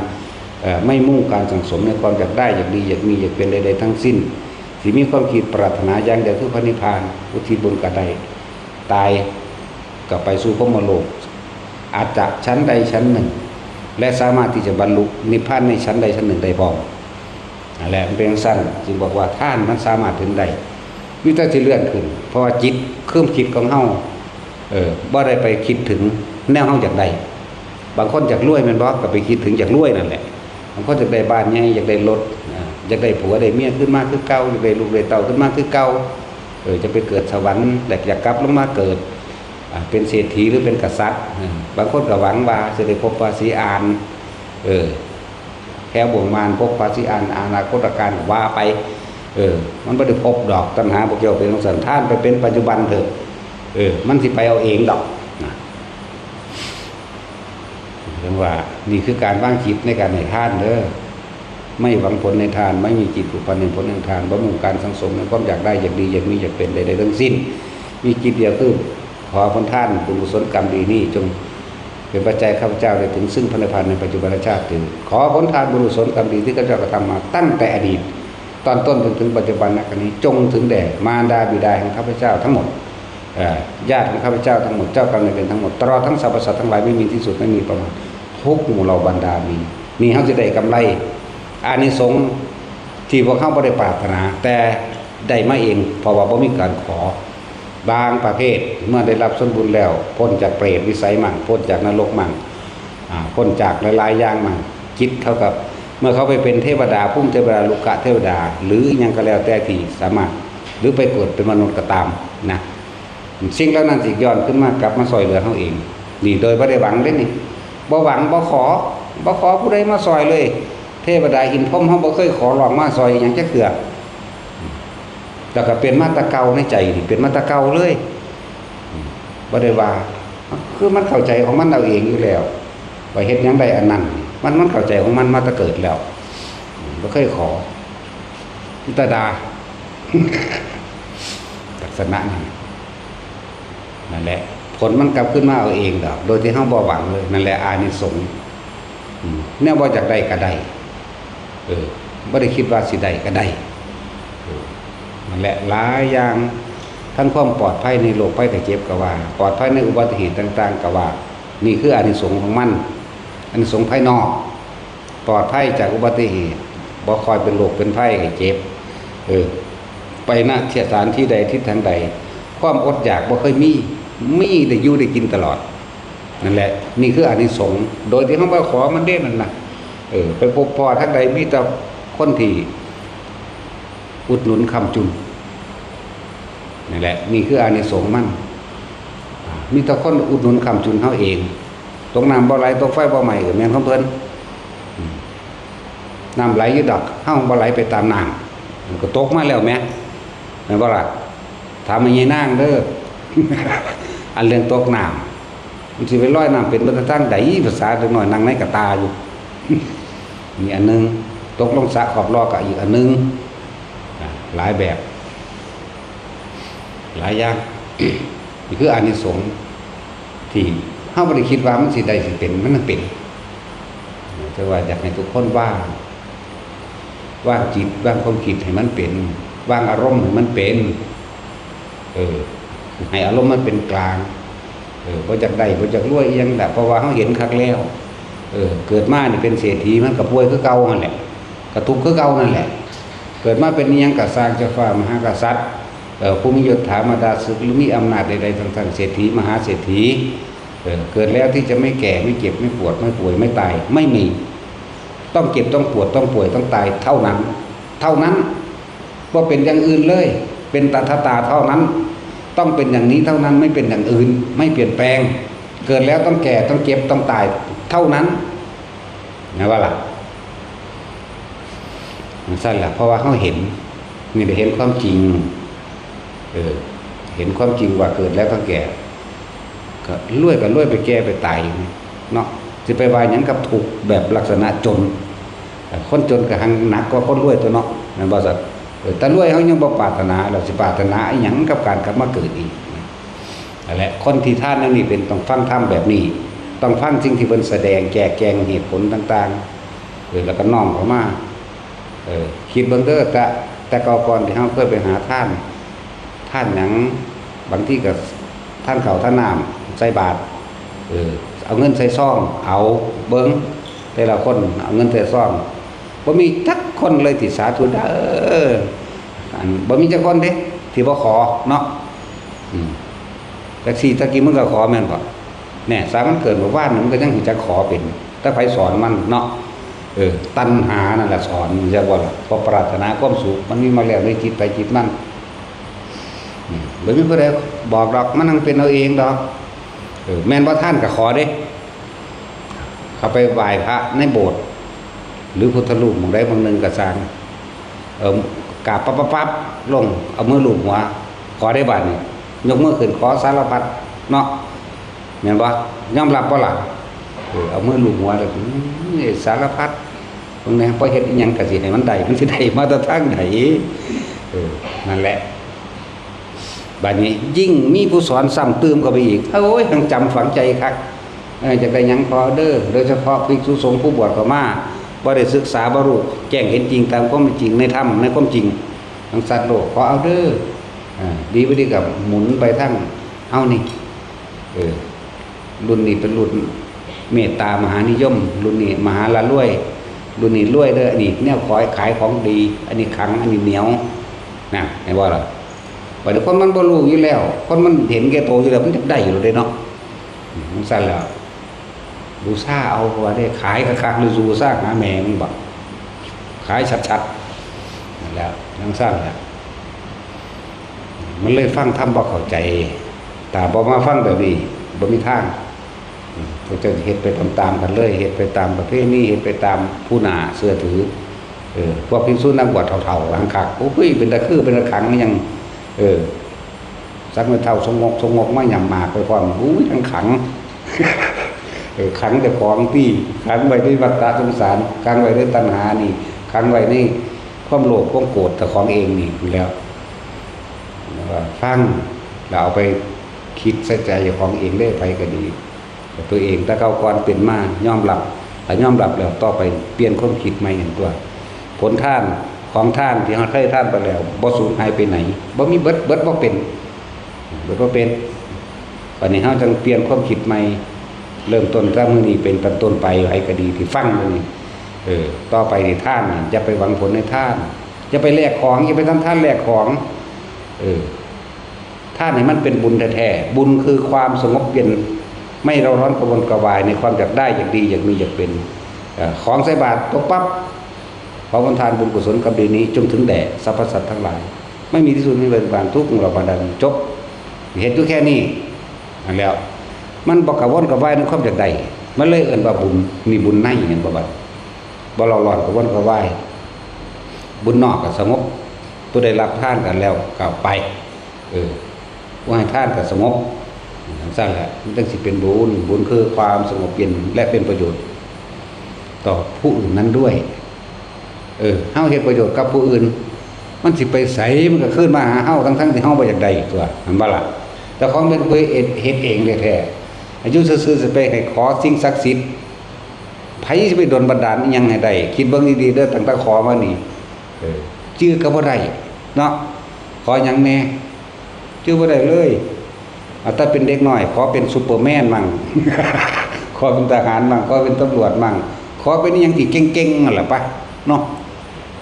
เอ่อ ไม่มุ่งการสั่งสมในความอยากได้ อยากดี อยากมี อยากเป็นใดๆทั้งสิ้น สิมีความคิดปรารถนาอย่างเดียวคือพระนิพพาน อุทิศบุญก็ได้ ตายก็ไปสู่พรหมโลก อาจจะชั้นใดชั้นหนึ่ง และสามารถที่จะบรรลุนิพพานในชั้นใดชั้นหนึ่งได้พร้อม นั่นแหละ มันเป็นจั่งซั้น จึงบอกว่าทานมันสามารถถึงได้ มีแต่สิเลื่อนขึ้น เพราะว่าจิต ความคิดของเฮา เออ บ่ได้ไปคิดถึงแนวเฮาอยากได้ บางคนอยากรวยแม่นบ่ ก็ไปคิดถึงอยากรวยนั่นแหละ บางคนอยากได้บ้านใหญ่ อยากได้รถ อ่า อยากได้ผัวได้เมียขึ้นมาคือเก่า อยากได้ลูกได้เต้าขึ้นมาคือเก่า เออ จะไปเกิดสวรรค์ อยาก อยากกลับลงมาเกิด อ่า เป็นเศรษฐีหรือเป็นกษัตริย์ เออ บางคนก็หวังว่าจะได้พบพระศรีอาน เออ แถวบ่วงมานพบพระศรีอาน อนาคตการก็ว่าไป เออ มันบ่ได้พบดอก ตัณหาบ่เกี่ยวเป็นของสัน ทานไปเป็นปัจจุบันเถอะ เออ มันสิไปเอาเองดอก นะ เรียกว่า นี่คือการวางจิตในการให้ทานเด้อ ไม่หวังผลในทาน ไม่มีจิตผูกพันในผลแห่งทาน บ่มุ่งการสั่งสมในความอยากได้ อยากดี อยากมี อยากเป็นใดๆทั้งสิ้น มีจิตเดียวคือ ขอผลทานบุญกุศลกรรมดีนี้ จงเป็นปัจจัยข้าพเจ้าได้ถึงซึ่งพระนิพพานในปัจจุบันชาติเถิด ขอผลทานบุญกุศลกรรมดีที่ข้าพเจ้ากระทำมาตั้งแต่อดีต ตอนต้นจนถึงปัจจุบันขณะนี้ จงถึงแด่มารดาบิดาแห่งข้าพเจ้าทั้งหมด เอ่อ ญาติของข้าพเจ้าทั้งหมด เจ้ากรรมนายเวรทั้งหมด ตลอดทั้งสรรพสัตว์ทั้งหลาย ไม่มีที่สุด ไม่มีประมาณ ทุกหมู่เหล่าบรรดามี นี่เฮาสิได้กำไร อานิสงส์ที่พวกเฮาบ่ได้ปรารถนา แต่ได้มาเอง เพราะว่าบ่มีการขอ บางประเภทเมื่อได้รับส่วนบุญแล้ว พ้นจากเปรตวิสัยมั่ง พ้นจากนรกมั่ง อ่า พ้นจากหลายๆอย่างมั่ง จิตเขากับ เมื่อเขาไปเป็นเทวดา ภูมิเทวดา ลุกขเทวดา หรืออิหยังก็แล้วแต่ที่สามารถ หรือไปเกิดเป็นมนุษย์ก็ตามนะ สิ่งเหล่านั้นสิย้อนขึ้นมากลับมาซ่อยเหลือเฮาเอง นี่โดยบ่ได้หวังเด้นี่ บ่หวัง บ่ขอ บ่ขอผู้ใดมาซ่อยเลย เทวดาอินทร์พรหมเฮาบ่เคยขอร้องมาซ่อยอิหยังจักเทื่อ แล้วก็เป็นมาแต่เก่าในใจนี่ เป็นมาแต่เก่าเลย บ่ได้ว่า คือมันเข้าใจของมันเอาเองอยู่แล้ว ว่าเฮ็ดหยังได้อันนั้น มัน มันเข้าใจของมันมาแต่เกิดแล้ว บ่เคยขอ มีแต่ด่า ลักษณะนั้น นั่นแหละ ผลมันกลับขึ้นมาเอาเองดอก โดยที่เฮาบ่หวังเลย นั่นแหละอานิสงส์ อืม แนวบ่อยากได้ก็ได้ เออ บ่ได้คิดว่าสิได้ก็ได้ เออ นั่นแหละ หลายอย่าง ทั้งความปลอดภัยในโรคภัยไข้เจ็บก็ว่า ปลอดภัยในอุบัติเหตุต่างๆก็ว่า นี่คืออานิสงส์ของมัน อานิสงส์ภายนอก ปลอดภัยจากอุบัติเหตุ บ่ค่อยเป็นโรคเป็นภัยไข้เจ็บ เออ ไปณสถานที่ใดทิศทางใด ความอดอยากบ่เคยมี มีได้อยู่ได้กินตลอด นั่นแหละ นี่คืออานิสงส์ โดยที่เฮาบ่ขอมันเด้นั่นน่ะ เออ ไปพบพ้อทางใดมีแต่คนที่อุดหนุนค้ำจุน นั่นแหละ นี่คืออานิสงส์มัน อ่า มีแต่คนอุดหนุนค้ำจุนเฮาเอง ตกน้ำบ่ไหล ตกไฟบ่ไหม้ ก็แม่นของเพิ่น อืม น้ำไหลอยู่ดอก เฮาบ่ไหลไปตามน้ำ มันก็ตกมาแล้วแหม แม่นบ่ล่ะ ถามแม่ยายนางเด้อ อันเรื่องตกน้ำ มันสิไปลอยน้ำเป็นไปทางใด ภาษาเด็กน้อยนั่งในกระตาอยู่ มีอันหนึ่ง ตกลงสระขอบลอกก็อีกอันหนึ่ง อ่า หลายแบบ หลายอย่าง นี่คืออานิสงส์ที่เฮาบ่ได้คิดว่ามันสิได้สิเป็น มันเป็น แต่ว่าอยากให้ทุกคนวาง วางจิต วางความคิดให้มันเป็น วางอารมณ์ให้มันเป็น เออ ให้อารมณ์มันเป็นกลาง เออ บ่อยากได้ บ่อยากรวยอิหยังแหละ เพราะว่าเฮาเห็นคักแล้ว เออ เกิดมานี่เป็นเศรษฐี มันก็ป่วยคือเก่านั่นแหละ ก็ทุกข์คือเก่านั่นแหละ เกิดมาเป็นอิหยังก็สร้าง เจ้าฟ้ามหากษัตริย์ เอ่อ ผู้มียศถาบรรดาศักดิ์ หรือมีอำนาจใดๆทั้งๆ เศรษฐี มหาเศรษฐี เออ เกิดแล้วที่จะไม่แก่ ไม่เจ็บ ไม่ปวด ไม่ป่วย ไม่ตาย ไม่มี ต้องเจ็บ ต้องปวด ต้องป่วย ต้องตายเท่านั้น เท่านั้น บ่เป็นอย่างอื่นเลย เป็นตถาตาเท่านั้น ต้องเป็นอย่างนี้เท่านั้น ไม่เป็นอย่างอื่น ไม่เปลี่ยนแปลง เกิดแล้วต้องแก่ ต้องเจ็บ ต้องตาย เท่านั้น นะว่าล่ะ มันสั้นละ เพราะว่าเขาเห็น นี่ได้เห็นความจริง เออ เห็นความจริงว่าเกิดแล้วต้องแก่ ก็รวยก็รวยไปแก่ไปตายเนาะ สิไปว่าหยังกับทุกข์แบบลักษณะจน คนจนก็หังหนักกว่าคนรวยตัวเนาะ แม่นบ่สัตว์ เออ แต่รวยเขายังบ่ปรารถนา เราสิปรารถนาอีหยังกับการกลับมาเกิดอีก นั่นแหละ คนที่ทานแนวนี้เป็นต้องฟังธรรมแบบนี้ ต้องฟังสิ่งที่เพิ่นแสดงแจกแจงเหตุผลต่างๆ เออ แล้วก็น้อมเข้ามา เออ คิดเบิ่งเด้อ แต่ แต่เก่าก่อนที่เฮาเคยไปหาทาน ทานหยัง บางทีก็ทานข้าวทานน้ำ ใส่บาตร เออ เอาเงินใส่ซอง เอาเบิ่ง แต่ละคนเอาเงินใส่ซอง บ่มีจักคนเลยที่สาธุเด้อ อัน บ่มีจักคนเด้ ที่บ่ขอเนาะ อืม จักซี่ตะกี้มึงก็ขอแม่นบ่ แน่ สามันเกิดเมื่อวานนี่มึงก็ยังรู้จักขอเป็น แต่ไผสอนมันเนาะ เออ ตัณหานั่นแหละสอน รู้จักบ่ล่ะ เพราะปรารถนาความสุข มันมีมาแล้วในจิตไผจิตมัน อืม บ่มีผู้ใดบอกดอก มันนั่งเป็นเอาเองดอก เออ แม่นบ่ทานก็ขอเด้ เข้าไปไหว้พระในโบสถ์ หรือพุทธรูปหม่องใดหม่องหนึ่งก็ซ่าง เออ กราบปั๊บปั๊บปั๊บ ลง เอามือลูบหัว ขอได้บาดนี้ ยกมือขึ้นขอสารพัดเนาะ แม่นบ่ ยอมรับบ่ล่ะ เออ เอามือลูบหัวแล้ว อืม สารพัด เบิ่งแหน่ พอเฮ็ดอีหยังก็สิให้มันได้ มันสิได้มาแต่ทางใด เออ นั่นแหละ บาดนี้ยิ่งมีผู้สอนซ้ำเติมเข้าไปอีก โอ้ย ทั้งจำฝังใจคัก เออ อยากได้หยังขอเด้อ โดยเฉพาะภิกษุสงฆ์ผู้บวชเข้ามา บ่ได้ศึกษา บ่รู้แจ้งเห็นจริงตามความเป็นจริงในธรรม ในความจริงของสัตว์โลก ขอเอาเด้อ อ่า ดีบ่ดีก็หมุนไปทาง เอานี่ เออ รุ่นนี้เป็นรุ่นเมตตามหานิยม รุ่นนี้มหาละรวย รุ่นนี้รวยเด้อ อันนี้แนวขอยขายของดี อันนี้ขลัง อันนี้เหนียว นะ เห็นบ่ล่ะ บัดนี้คนมันบ่รู้อยู่แล้ว คนมันเห็นแก่โตอยู่แล้ว มันอยากได้อยู่แล้วเด้เนาะ อืม จั่งซั้นแหล้ว บูชาเอา เพราะว่าได้ขายคักๆ หรือบูชาหาแม่มึงบ่ ขายชัดๆ นั่นแหละ จั่งซั้นแหละ มันเลยฟังธรรมบ่เข้าใจ ถ้าบ่มาฟังแบบนี้ บ่มีทาง อืม พวกเจ้าสิเฮ็ดไปตามๆ กันเลย เฮ็ดไปตามประเพณี เฮ็ดไปตามผู้น่าเชื่อถือ เออ พวกภิกษุนักบวชเฒ่าๆ หลังคัก โอ้ย เป็นตาคือ เป็นตาขลัง มันยัง เออ สักมื้อเฒ่าสงบสงบมาหย่ำหมากไปพร้อม อุ้ย ทั้งขลัง เออ ขลังเจ้าของตี้ ขลังไว้ในวัฏฏะสงสาร ขลังไว้ในตัณหานี่ ขลังไว้ในความโลภความโกรธเจ้าของเองนี่อยู่แล้ว แล้วก็ฟัง แล้วเอาไปคิดใส่ใจเจ้าของเองเด้อ ไผก็ดี ตัวเอง แต่เก่าก่อนเป็นมา ยอมรับ ถ้ายอมรับแล้ว ต่อไปเปลี่ยนความคิดใหม่นั่นตัว ผลทานของทานที่เราเคยทานไปแล้ว บ่สูญหายไปไหน บ่มีเบิด เบิดบ่เป็น เบิดบ่เป็น บัดนี้เราจั่งเปลี่ยนความคิดใหม่ เริ่มต้นจากมื้อนี้เป็นต้นไป ไผก็ดีที่ฟังมื้อนี้ เออ ต่อไปนี่ทานนี่ อย่าไปหวังผลในทาน อย่าไปแลกของ อย่าไปทำทานแลกของ เออ ทานนี่มันเป็นบุญแท้ๆ บุญคือความสงบเย็น ไม่เร่าร้อนกระวนกระวายในความอยากได้ อยากดี อยากมี อยากเป็น เอ่อ ของใส่บาตรตกปั๊บ ขอผลทานบุญกุศลกรรมดีนี้ จงถึงแด่สรรพสัตว์ทั้งหลาย ไม่มีที่สุด ไม่มีเวรบานทุกข์เราบรรดาลจบ เฮ็ดอยู่แค่นี้ นั่นแล้ว มันบ่กระวนกระวายในความอยากได้ มันเลยเอิ้นว่าบุญ นี่บุญใน เห็นบ่บัด บ่เร่าร้อนกระวนกระวาย บุญนอกก็สงบ ผู้ได้รับทานกันแล้วก็ไป เออ ผู้ให้ทานก็สงบ จั่งซั้นแหละ มันจั่งสิเป็นบุญ บุญคือความสงบเย็นและเป็นประโยชน์ ต่อผู้อื่นนั้นด้วย เออ เฮาเฮ็ดประโยชน์กับผู้อื่น มันสิไปไสมันก็คืนมาหาเฮา ทั้งๆที่เฮาบ่อยากได้ตัว แม่นบ่ล่ะ แต่ของเป็นผู้เฮ็ด เฮ็ดเองแท้ๆ อยู่ซื่อๆ สิไปให้ขอสิ่งศักดิ์สิทธิ์ ไผสิไปดลบันดาลอิหยังให้ได้ คิดเบิ่งดีๆ เด้อ ตั้งแต่ขอมานี่ เออ จื่อก็บ่ได้ เนาะ ขอหยังแน่ จื่อบ่ได้เลย อ่ะ แต่เป็นเด็กน้อย ขอเป็นซูเปอร์แมนมั่ง ขอเป็นทหารมั่ง ขอเป็นตำรวจมั่ง ขอเป็นอิหยังที่เก่งๆ นั่นแหละปะ เนาะ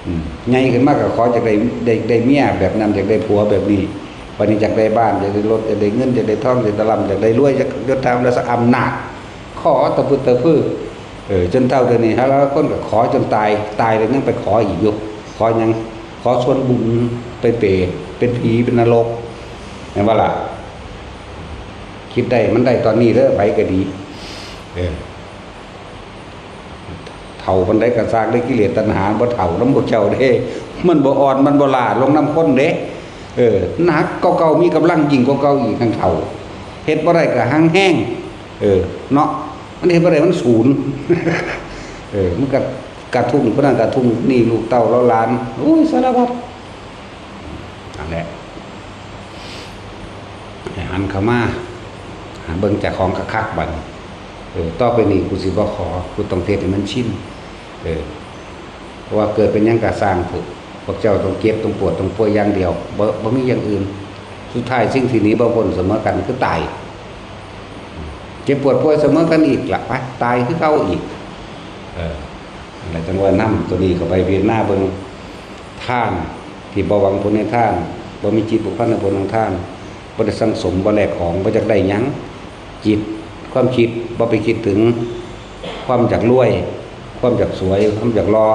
อืม ใหญ่ขึ้นมาก็ขออยากได้ ได้ ได้เมียแบบนั้น อยากได้ผัวแบบนี้ บัดนี้อยากได้บ้าน อยากได้รถ อยากได้เงิน อยากได้ทอง อยากได้ร่ำ อยากได้รวย อยากยศถาบรรดาศักดิ์อำนาจ ขอตะพึดตะพือ เออ จนเฒ่าเดี๋ยวนี้ หลายคนก็ขอจนตาย ตายแล้วยังไปขออีกอยู่ ขอหยัง ขอส่วนบุญ ไปเปรต เป็นผี เป็นนรก แม่นบ่ล่ะ คิดได้ มันได้ตอนนี้เด้อ ไผก็ดี เออ เฒ่าปานใดก็ซ่างเด้ กิเลสตัณหาบ่เฒ่านำพวกเจ้าเด้ มันบ่อ่อน มันบ่ล้าลงนำคนเด้ เออ หนักกว่าเก่า มีกำลังยิ่งกว่าเก่าอีก จั่งเฒ่า เฮ็ดบ่ได้ก็หังแฮง เออ เนาะ มันเฮ็ดบ่ได้ มันสูน เออ มันก็กระทุ้งผู้นั้นกระทุ้งนี่ ลูกเต้าเหล่าหลาน โอ้ย สารพัด นั่นแหละ ให้หันเข้ามา หาเบิ่งเจ้าของคักๆ บัดนี้ เออ ต่อไปนี้กูสิบ่ขอ กูต้องเฮ็ดให้มันชิน เออ เพราะว่าเกิดเป็นหยังก็ซ่างเถาะ พวกเจ้าต้องเจ็บ ต้องปวด ต้องป่วยอย่างเดียว บ่ บ่มีอย่างอื่น สุดท้ายสิ่งที่หนีบ่พ้นเสมอกันคือตาย เจ็บปวดป่วยเสมอกันอีกละ ไป ตายคือเก่าอีก เออ นั่นแหละ จั่งว่านำตัวนี้เข้าไปพิจารณาเบิ่ง ทานที่บ่หวังผลในทาน บ่มีจิตผูกพันในผลของทาน บ่ได้สั่งสม บ่แลกของ บ่อยากได้หยัง จิต ความคิด บ่ไปคิดถึงความอยากรวย ความอยากสวย ความอยากหล่อ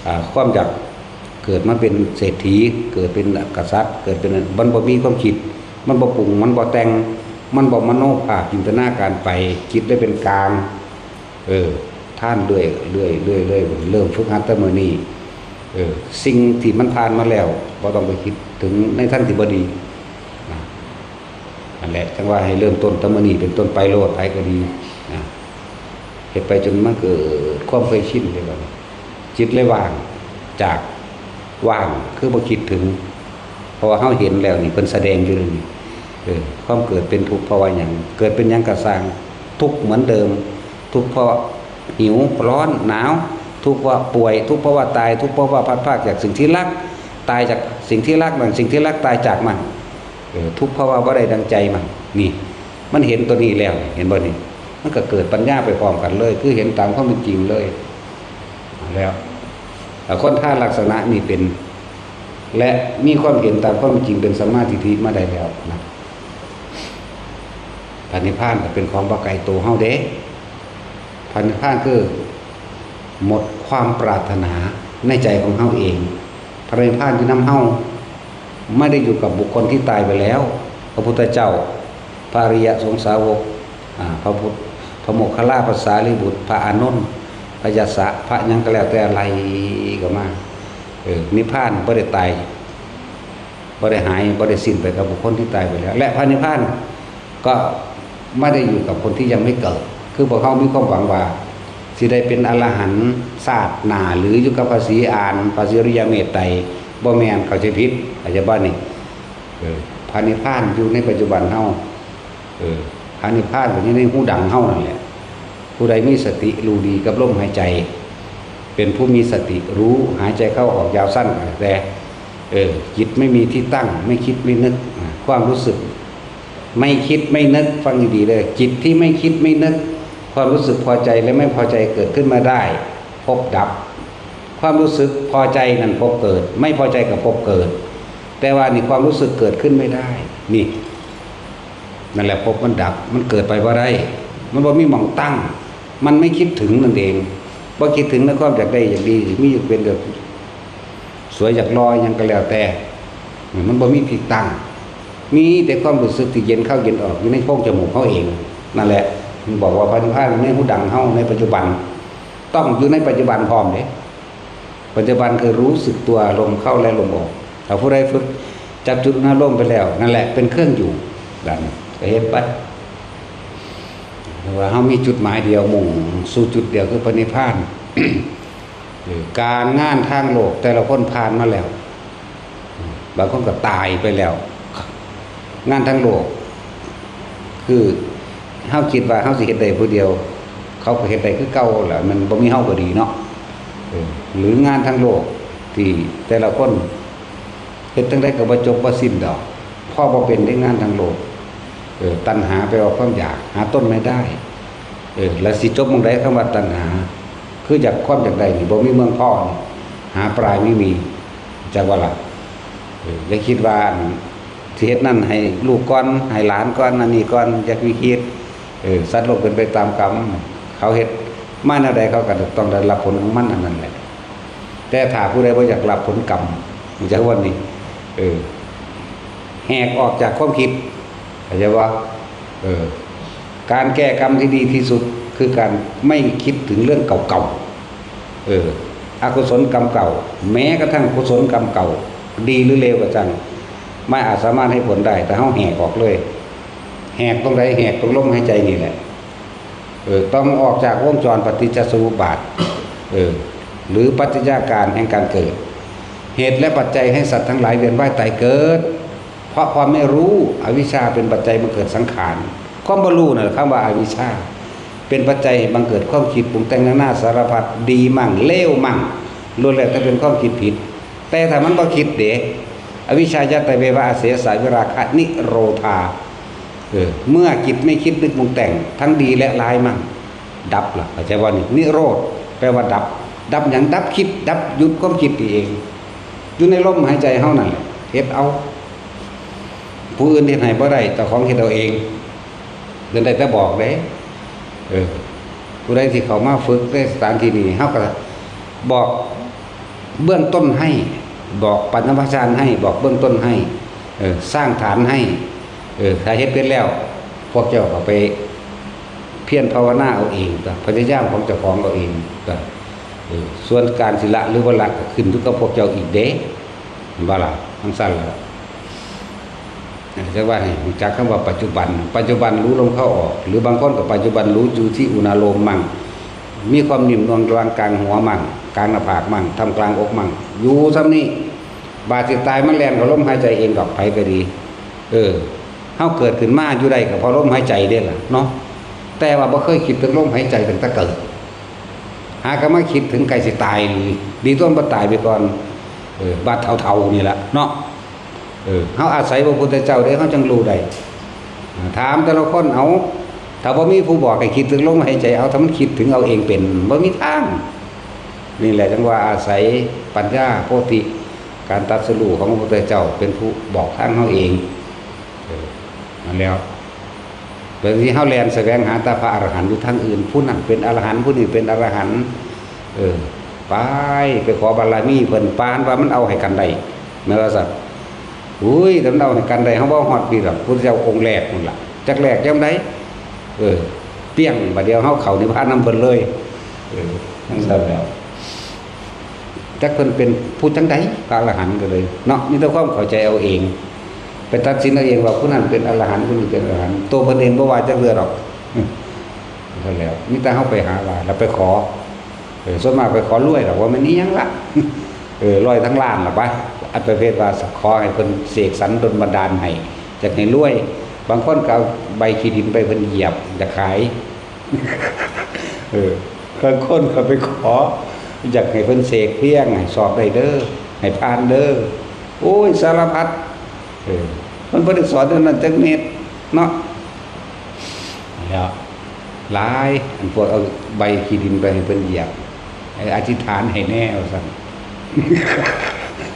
อ่า ความอยากเกิดมาเป็นเศรษฐี เกิดเป็นกษัตริย์ เกิดเป็น มันบ่มีความคิด มันบ่ปรุง มันบ่แต่ง มันบ่มโนภาพจินตนาการไป จิตได้เป็นกลาง เออ ทานเรื่อย เรื่อย เรื่อย เรื่อย เริ่มฝึกหัดแต่มื้อนี้ เออ สิ่งที่มันผ่านมาแล้ว บ่ต้องไปคิดถึงในทางที่บ่ดี นะ นั่นแหละ จั่งว่าให้เริ่มต้นแต่มื้อนี้เป็นต้นไปโลด ไผก็ดี นะ เฮ็ดไปจนมันเกิดความเคยชินเลยบัดนี้ จิตเลยว่าง จากว่าง คือบ่คิดถึง เพราะว่าเฮาเห็นแล้วนี่ เพิ่นแสดงอยู่นี่ เออ ความเกิดเป็นทุกข์เพราะว่าหยัง เกิดเป็นหยังก็ซ่าง ทุกข์เหมือนเดิม ทุกข์เพราะหิว ร้อน หนาว ทุกข์เพราะป่วย ทุกข์เพราะว่าตาย ทุกข์เพราะว่าพลัดพรากจากสิ่งที่รัก ตายจากสิ่งที่รักนั่น สิ่งที่รักตายจากมัน เออ ทุกข์เพราะว่าบ่ได้ดังใจมัน นี่ มันเห็นตัวนี้แล้ว เห็นบ่นี่ มันก็เกิดปัญญาไปพร้อมกันเลย คือเห็นตามความเป็นจริงเลย แล้ว เอ่อ คนทานลักษณะนี้เป็น และมีความเห็นตามความเป็นจริงเป็นสัมมาทิฏฐิมาได้แล้วนะ พระนิพพานก็เป็นของบ่ไกลตัวเฮาเด้ พระนิพพานคือหมดความปรารถนาในใจของเฮาเอง พระนิพพานอยู่นำเฮา ไม่ได้อยู่กับบุคคลที่ตายไปแล้ว พระพุทธเจ้า พระอริยสงฆ์สาวก อ่า พระพุทธ พระโมคคัลลา พระสารีบุตร พระอานนท์ พระยาสะ พระหยังก็แล้วแต่ ไล่ก็มา เออ นิพพานบ่ได้ตาย บ่ได้หาย บ่ได้สิ้นไปกับบุคคลที่ตายไปแล้ว และพระนิพพานก็ไม่ได้อยู่กับคนที่ยังไม่เกิด คือพวกเฮามีความหวังว่าสิได้เป็นอรหันต์ชาติหน้า หรืออยู่กับพระศรีอาน พระศรีอริยเมตไตร บ่แม่น เข้าใจผิด เข้าใจบ่นี่ เออ พระนิพพานอยู่ในปัจจุบันเฮา เออ พระนิพพานก็อยู่ในหูดังเฮานั่นแหละ ผู้ใดมีสติรู้ดีกับลมหายใจ เป็นผู้มีสติรู้หายใจเข้าออกยาวสั้นก็แล้วแต่ เออ จิตไม่มีที่ตั้ง ไม่คิดไม่นึก อ่า ความรู้สึก ไม่คิดไม่นึก ฟังดีๆ เลย จิตที่ไม่คิดไม่นึก ความรู้สึกพอใจและไม่พอใจเกิดขึ้นมาได้ ภพดับ ความรู้สึกพอใจนั่นภพเกิด ไม่พอใจกับภพเกิด แต่ว่านี่ความรู้สึกเกิดขึ้นไม่ได้ นี่ นั่นแหละภพมันดับ มันเกิดไปบ่ได้ มันบ่มีหม่องตั้ง มันไม่คิดถึงนั่นเอง บ่คิดถึงในความอยากได้อยากดี มีอยู่เป็นแบบสวยอยากหล่อหยังก็แล้วแต่ มันบ่มีที่ตั้ง มีแต่ความรู้สึกที่เย็นเข้าเย็นออกอยู่ในโพรงจมูกเขาเอง นั่นแหละ มันบอกว่าพระนิพพานอยู่ในหูดังเฮาในปัจจุบัน ต้องอยู่ในปัจจุบันพร้อมเด้ ปัจจุบันคือรู้สึกตัวลมเข้าและลมออก ถ้าผู้ใดฝึกจับจุดอารมณ์ไปแล้ว นั่นแหละเป็นเครื่องอยู่ ดันก็เฮ็ดไป ว่าเฮามีจุดหมายเดียว มุ่งสู่จุดเดียวคือพระนิพพาน เออ การงานทางโลกแต่ละคนผ่านมาแล้ว บางคนก็ตายไปแล้ว งานทางโลก คือเฮาคิดว่าเฮาสิเฮ็ดได้ผู้เดียว เขาก็เฮ็ดได้คือเก่าแหละ มันบ่มีเฮาก็ดีเนาะ เออ หรืองานทางโลกที่แต่ละคนเฮ็ดจั่งใดก็บ่จบบ่สิ้นดอก พอบ่เป็นได้งานทางโลก เออ ตัณหาแปลว่าความอยาก หาต้นไม่ได้ เออ แล้วสิจบหม่องใดคำว่าตัณหา คืออยาก ความอยากได้นี่บ่มีเมืองพอนี่ หาปลายไม่มี จักว่าล่ะ เออ อย่าคิดว่า สิเฮ็ดนั่นให้ลูกก่อน ให้หลานก่อน อันนี้ก่อน อย่าไปคิด เออ สัตว์โลกเป็นไปตามกรรม เขาเฮ็ดมาแนวใดเขาก็ต้องได้รับผลของมันอันนั้นแหละ แต่ถ้าผู้ใดบ่อยากรับผลกรรม จักว่านี่ เออ แหกออกจากความคิด เข้าใจบ่ เออ การแก้กรรมที่ดีที่สุดคือการไม่คิดถึงเรื่องเก่า เออ อกุศลกรรมเก่า แม้กระทั่งกุศลกรรมเก่า ดีหรือเลวก็ช่าง ไม่อาจสามารถให้ผลได้ แต่เฮาแหกออกเลย แหกตรงไหน แหกตรงลมหายใจนี่แหละ เออ ต้องออกจากวงจรปฏิจจสมุปบาท เออ หรือปัจจัยการแห่งการเกิด เหตุและปัจจัยให้สัตว์ทั้งหลายเวียนว่ายตายเกิด เพราะความไม่รู้ อวิชชาเป็นปัจจัยบังเกิดสังขาร ความบ่รู้นั่นแหละคำว่าอวิชชา เป็นปัจจัยให้บังเกิดความคิดปรุงแต่งนานาสารพัด ดีมั่งเลวมั่ง ล้วนแล้วแต่เป็นความคิดผิด แต่ถ้ามันบ่คิดเด้ อวิชชายัตเตเววะอเสสาวิราคะนิโรธา เออ เมื่อจิตไม่คิดนึกปรุงแต่ง ทั้งดีและร้ายมั่ง ดับล่ะ เข้าใจบ่นี่ นิโรธ แปลว่าดับ ดับหยัง ดับคิด ดับหยุดความคิดนี่เอง อยู่ในลมหายใจเฮานั่นแหละ เฮ็ดเอา ผู้อื่นเฮ็ดให้บ่ได้ เจ้าของเฮ็ดเอาเอง เดินได้แต่บอกเด้ เออ ผู้ใดที่เข้ามาฝึกในสถานที่นี้ เฮาก็บอกเบื้องต้นให้ บอกปฐมฌานให้ บอกเบื้องต้นให้ เออ สร้างฐานให้ เออ ถ้าเฮ็ดเป็นแล้ว พวกเจ้าก็ไปเพียรภาวนาเอาเองตั๊ว พยายามของเจ้าของเอาเองตั๊ว เออ ส่วนการสิละหรือบ่ละก็ขึ้นอยู่กับพวกเจ้าอีกเด้ เห็นบ่ล่ะ จั่งซั้นล่ะ จักว่าให้รู้จักคำว่าปัจจุบัน ปัจจุบันรู้ลมเข้าออก หรือบางคนก็ปัจจุบันรู้อยู่ที่อุณาโลมมั่ง มีความนิ่มนวลระหว่างกลางหัวมั่ง กลางหน้าผากมั่ง ท่ามกลางอกมั่ง อยู่ส่ำนี้ บาดสิตายมันแล่นเข้าลมหายใจเองดอก ไผก็ดี เออ เฮาเกิดขึ้นมาอยู่ได้ก็เพราะลมหายใจเด้ล่ะเนาะ แต่ว่าบ่เคยคิดถึงลมหายใจตั้งแต่เกิด หากะมาคิดถึงใกล้สิตายนี่ ดีตั๊วบ่ตายไปก่อน เออ บาดเฒ่าๆนี่ล่ะเนาะ เออ เฮาอาศัยพระพุทธเจ้าเด้ เฮาจั่งรู้ได้ ถามแต่ละคนเอา ถ้าบ่มีผู้บอกให้คิดถึงลมหายใจ เอา ถ้ามันคิดถึงเอาเองเป็น บ่มีทาง นี่แหละจั่งว่าอาศัยปัญญาโพธิ การตรัสรู้ของพระพุทธเจ้าเป็นผู้บอกทางเฮาเอง เออ นั่นแล้ว บางทีเฮาแล่นแสวงหาแต่พระอรหันต์อยู่ทางอื่น ผู้นั้นเป็นอรหันต์ ผู้นี้เป็นอรหันต์ เออ ไป ไปขอบารมีเพิ่น ปานว่ามันเอาให้กันได้ แม่นว่าซั่น อุ้ย แต่มันเอาให้กันได้ เฮาบ่ฮอดปีดอก พุทธเจ้าองค์แรกนั่นล่ะ จักแรกยามใด เออ เปี้ยง บัดเดียวเฮาเข้านิพพานนำเพิ่นเลย เออ จั่งซั่นแล้ว จักเพิ่นเป็นผู้จั่งใด พระอรหันต์ก็เลย เนาะ มีแต่ความเข้าใจเอาเอง ไปตัดสินเอาเองว่าผู้นั้นเป็นอรหันต์ ผู้นี้เป็นอรหันต์ ตัวเพิ่นเองบ่ว่าจักเทื่อดอก เท่าแล้ว มีแต่เฮาไปหาว่า แล้วไปขอ เออ ส่วนมากไปขอรวยดอก ว่ามันอีหยังละ เออ ร้อยทั้งล้านละไป อันประเภทว่าขอให้เพิ่นเสกสรรดลบันดาลให้ อยากให้รวย บางคนก็เอาใบขี้ดินไปเพิ่นเหยียบ จะขาย เออ บางคนก็ไปขอ อยากให้เพิ่นเสกเพียง ให้สอบได้เด้อ ให้ผ่านเด้อ โอ้ย สารพัด เออ มันบ่ได้สอนเรื่องนั้นจักเม็ดเนาะ แล้ว หลาย อันพวกเอาใบขี้ดินไปให้เพิ่นเหยียบ เออ อธิษฐานให้แน่ว่าซั่น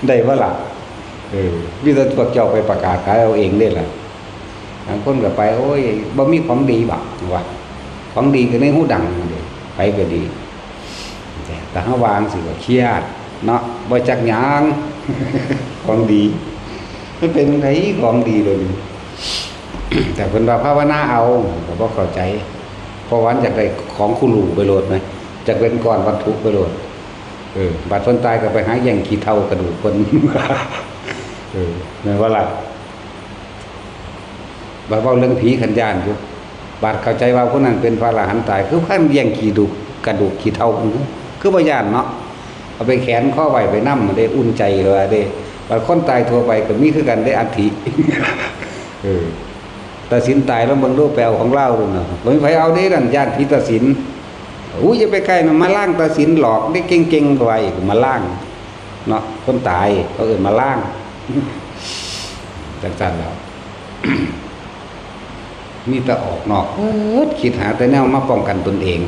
ได้บ่ล่ะ เออ มีแต่พวกเจ้าไปประกาศขายเอาเองเด้ล่ะ บางคนก็ไป โอ้ย บ่มีของดีบัก ว่า ของดีก็ในหูดังนั่นเด้ ไปก็ดี แต่เฮาวางสิว่าเครียดเนาะ บ่จักหยัง ของดี มันเป็นจั่งใดของดีเลยนี่ แต่เพิ่นว่าภาวนาเอา ก็บ่เข้าใจ เพราะว่าอยากได้ของคู่หรูไปโลดนะ อยากเป็นก้อนวัตถุไปโลด เออ บัดเพิ่นตายก็ไปหาแย่งขี้เถ้ากระดูกเพิ่น เออ แม่นบ่ล่ะ บัดเว้าเรื่องผีคันย้านอยู่ บัดเข้าใจว่าผู้นั้นเป็นพระอรหันต์ตาย คือคันแย่งขี้ดูก กระดูกขี้เถ้าเพิ่น คือบ่ย้านเนาะ เอาไปแขวนคอไว้ไปนำ ได้อุ่นใจว่าเด้ บัดคนตายทั่วไปก็มีคือกันเด้ อัฐิ เออ ตัดสินตายแล้วเบิ่งดู ไปเอาของลาวดูนะ บ่มีไผเอาเด้นั่น ย้านผีตัดสิน อุ้ย อย่าไปใกล้นะ มาล้างตัดสินหลอกเด้ เก่งๆ ก็ว่าอีก มาล้าง เนาะ คนตายเขาเอิ้นมาล้าง จังซั่นแล้ว มีแต่ออกนอกเบิด คิดหาแต่แนวมาป้องกันตนเอง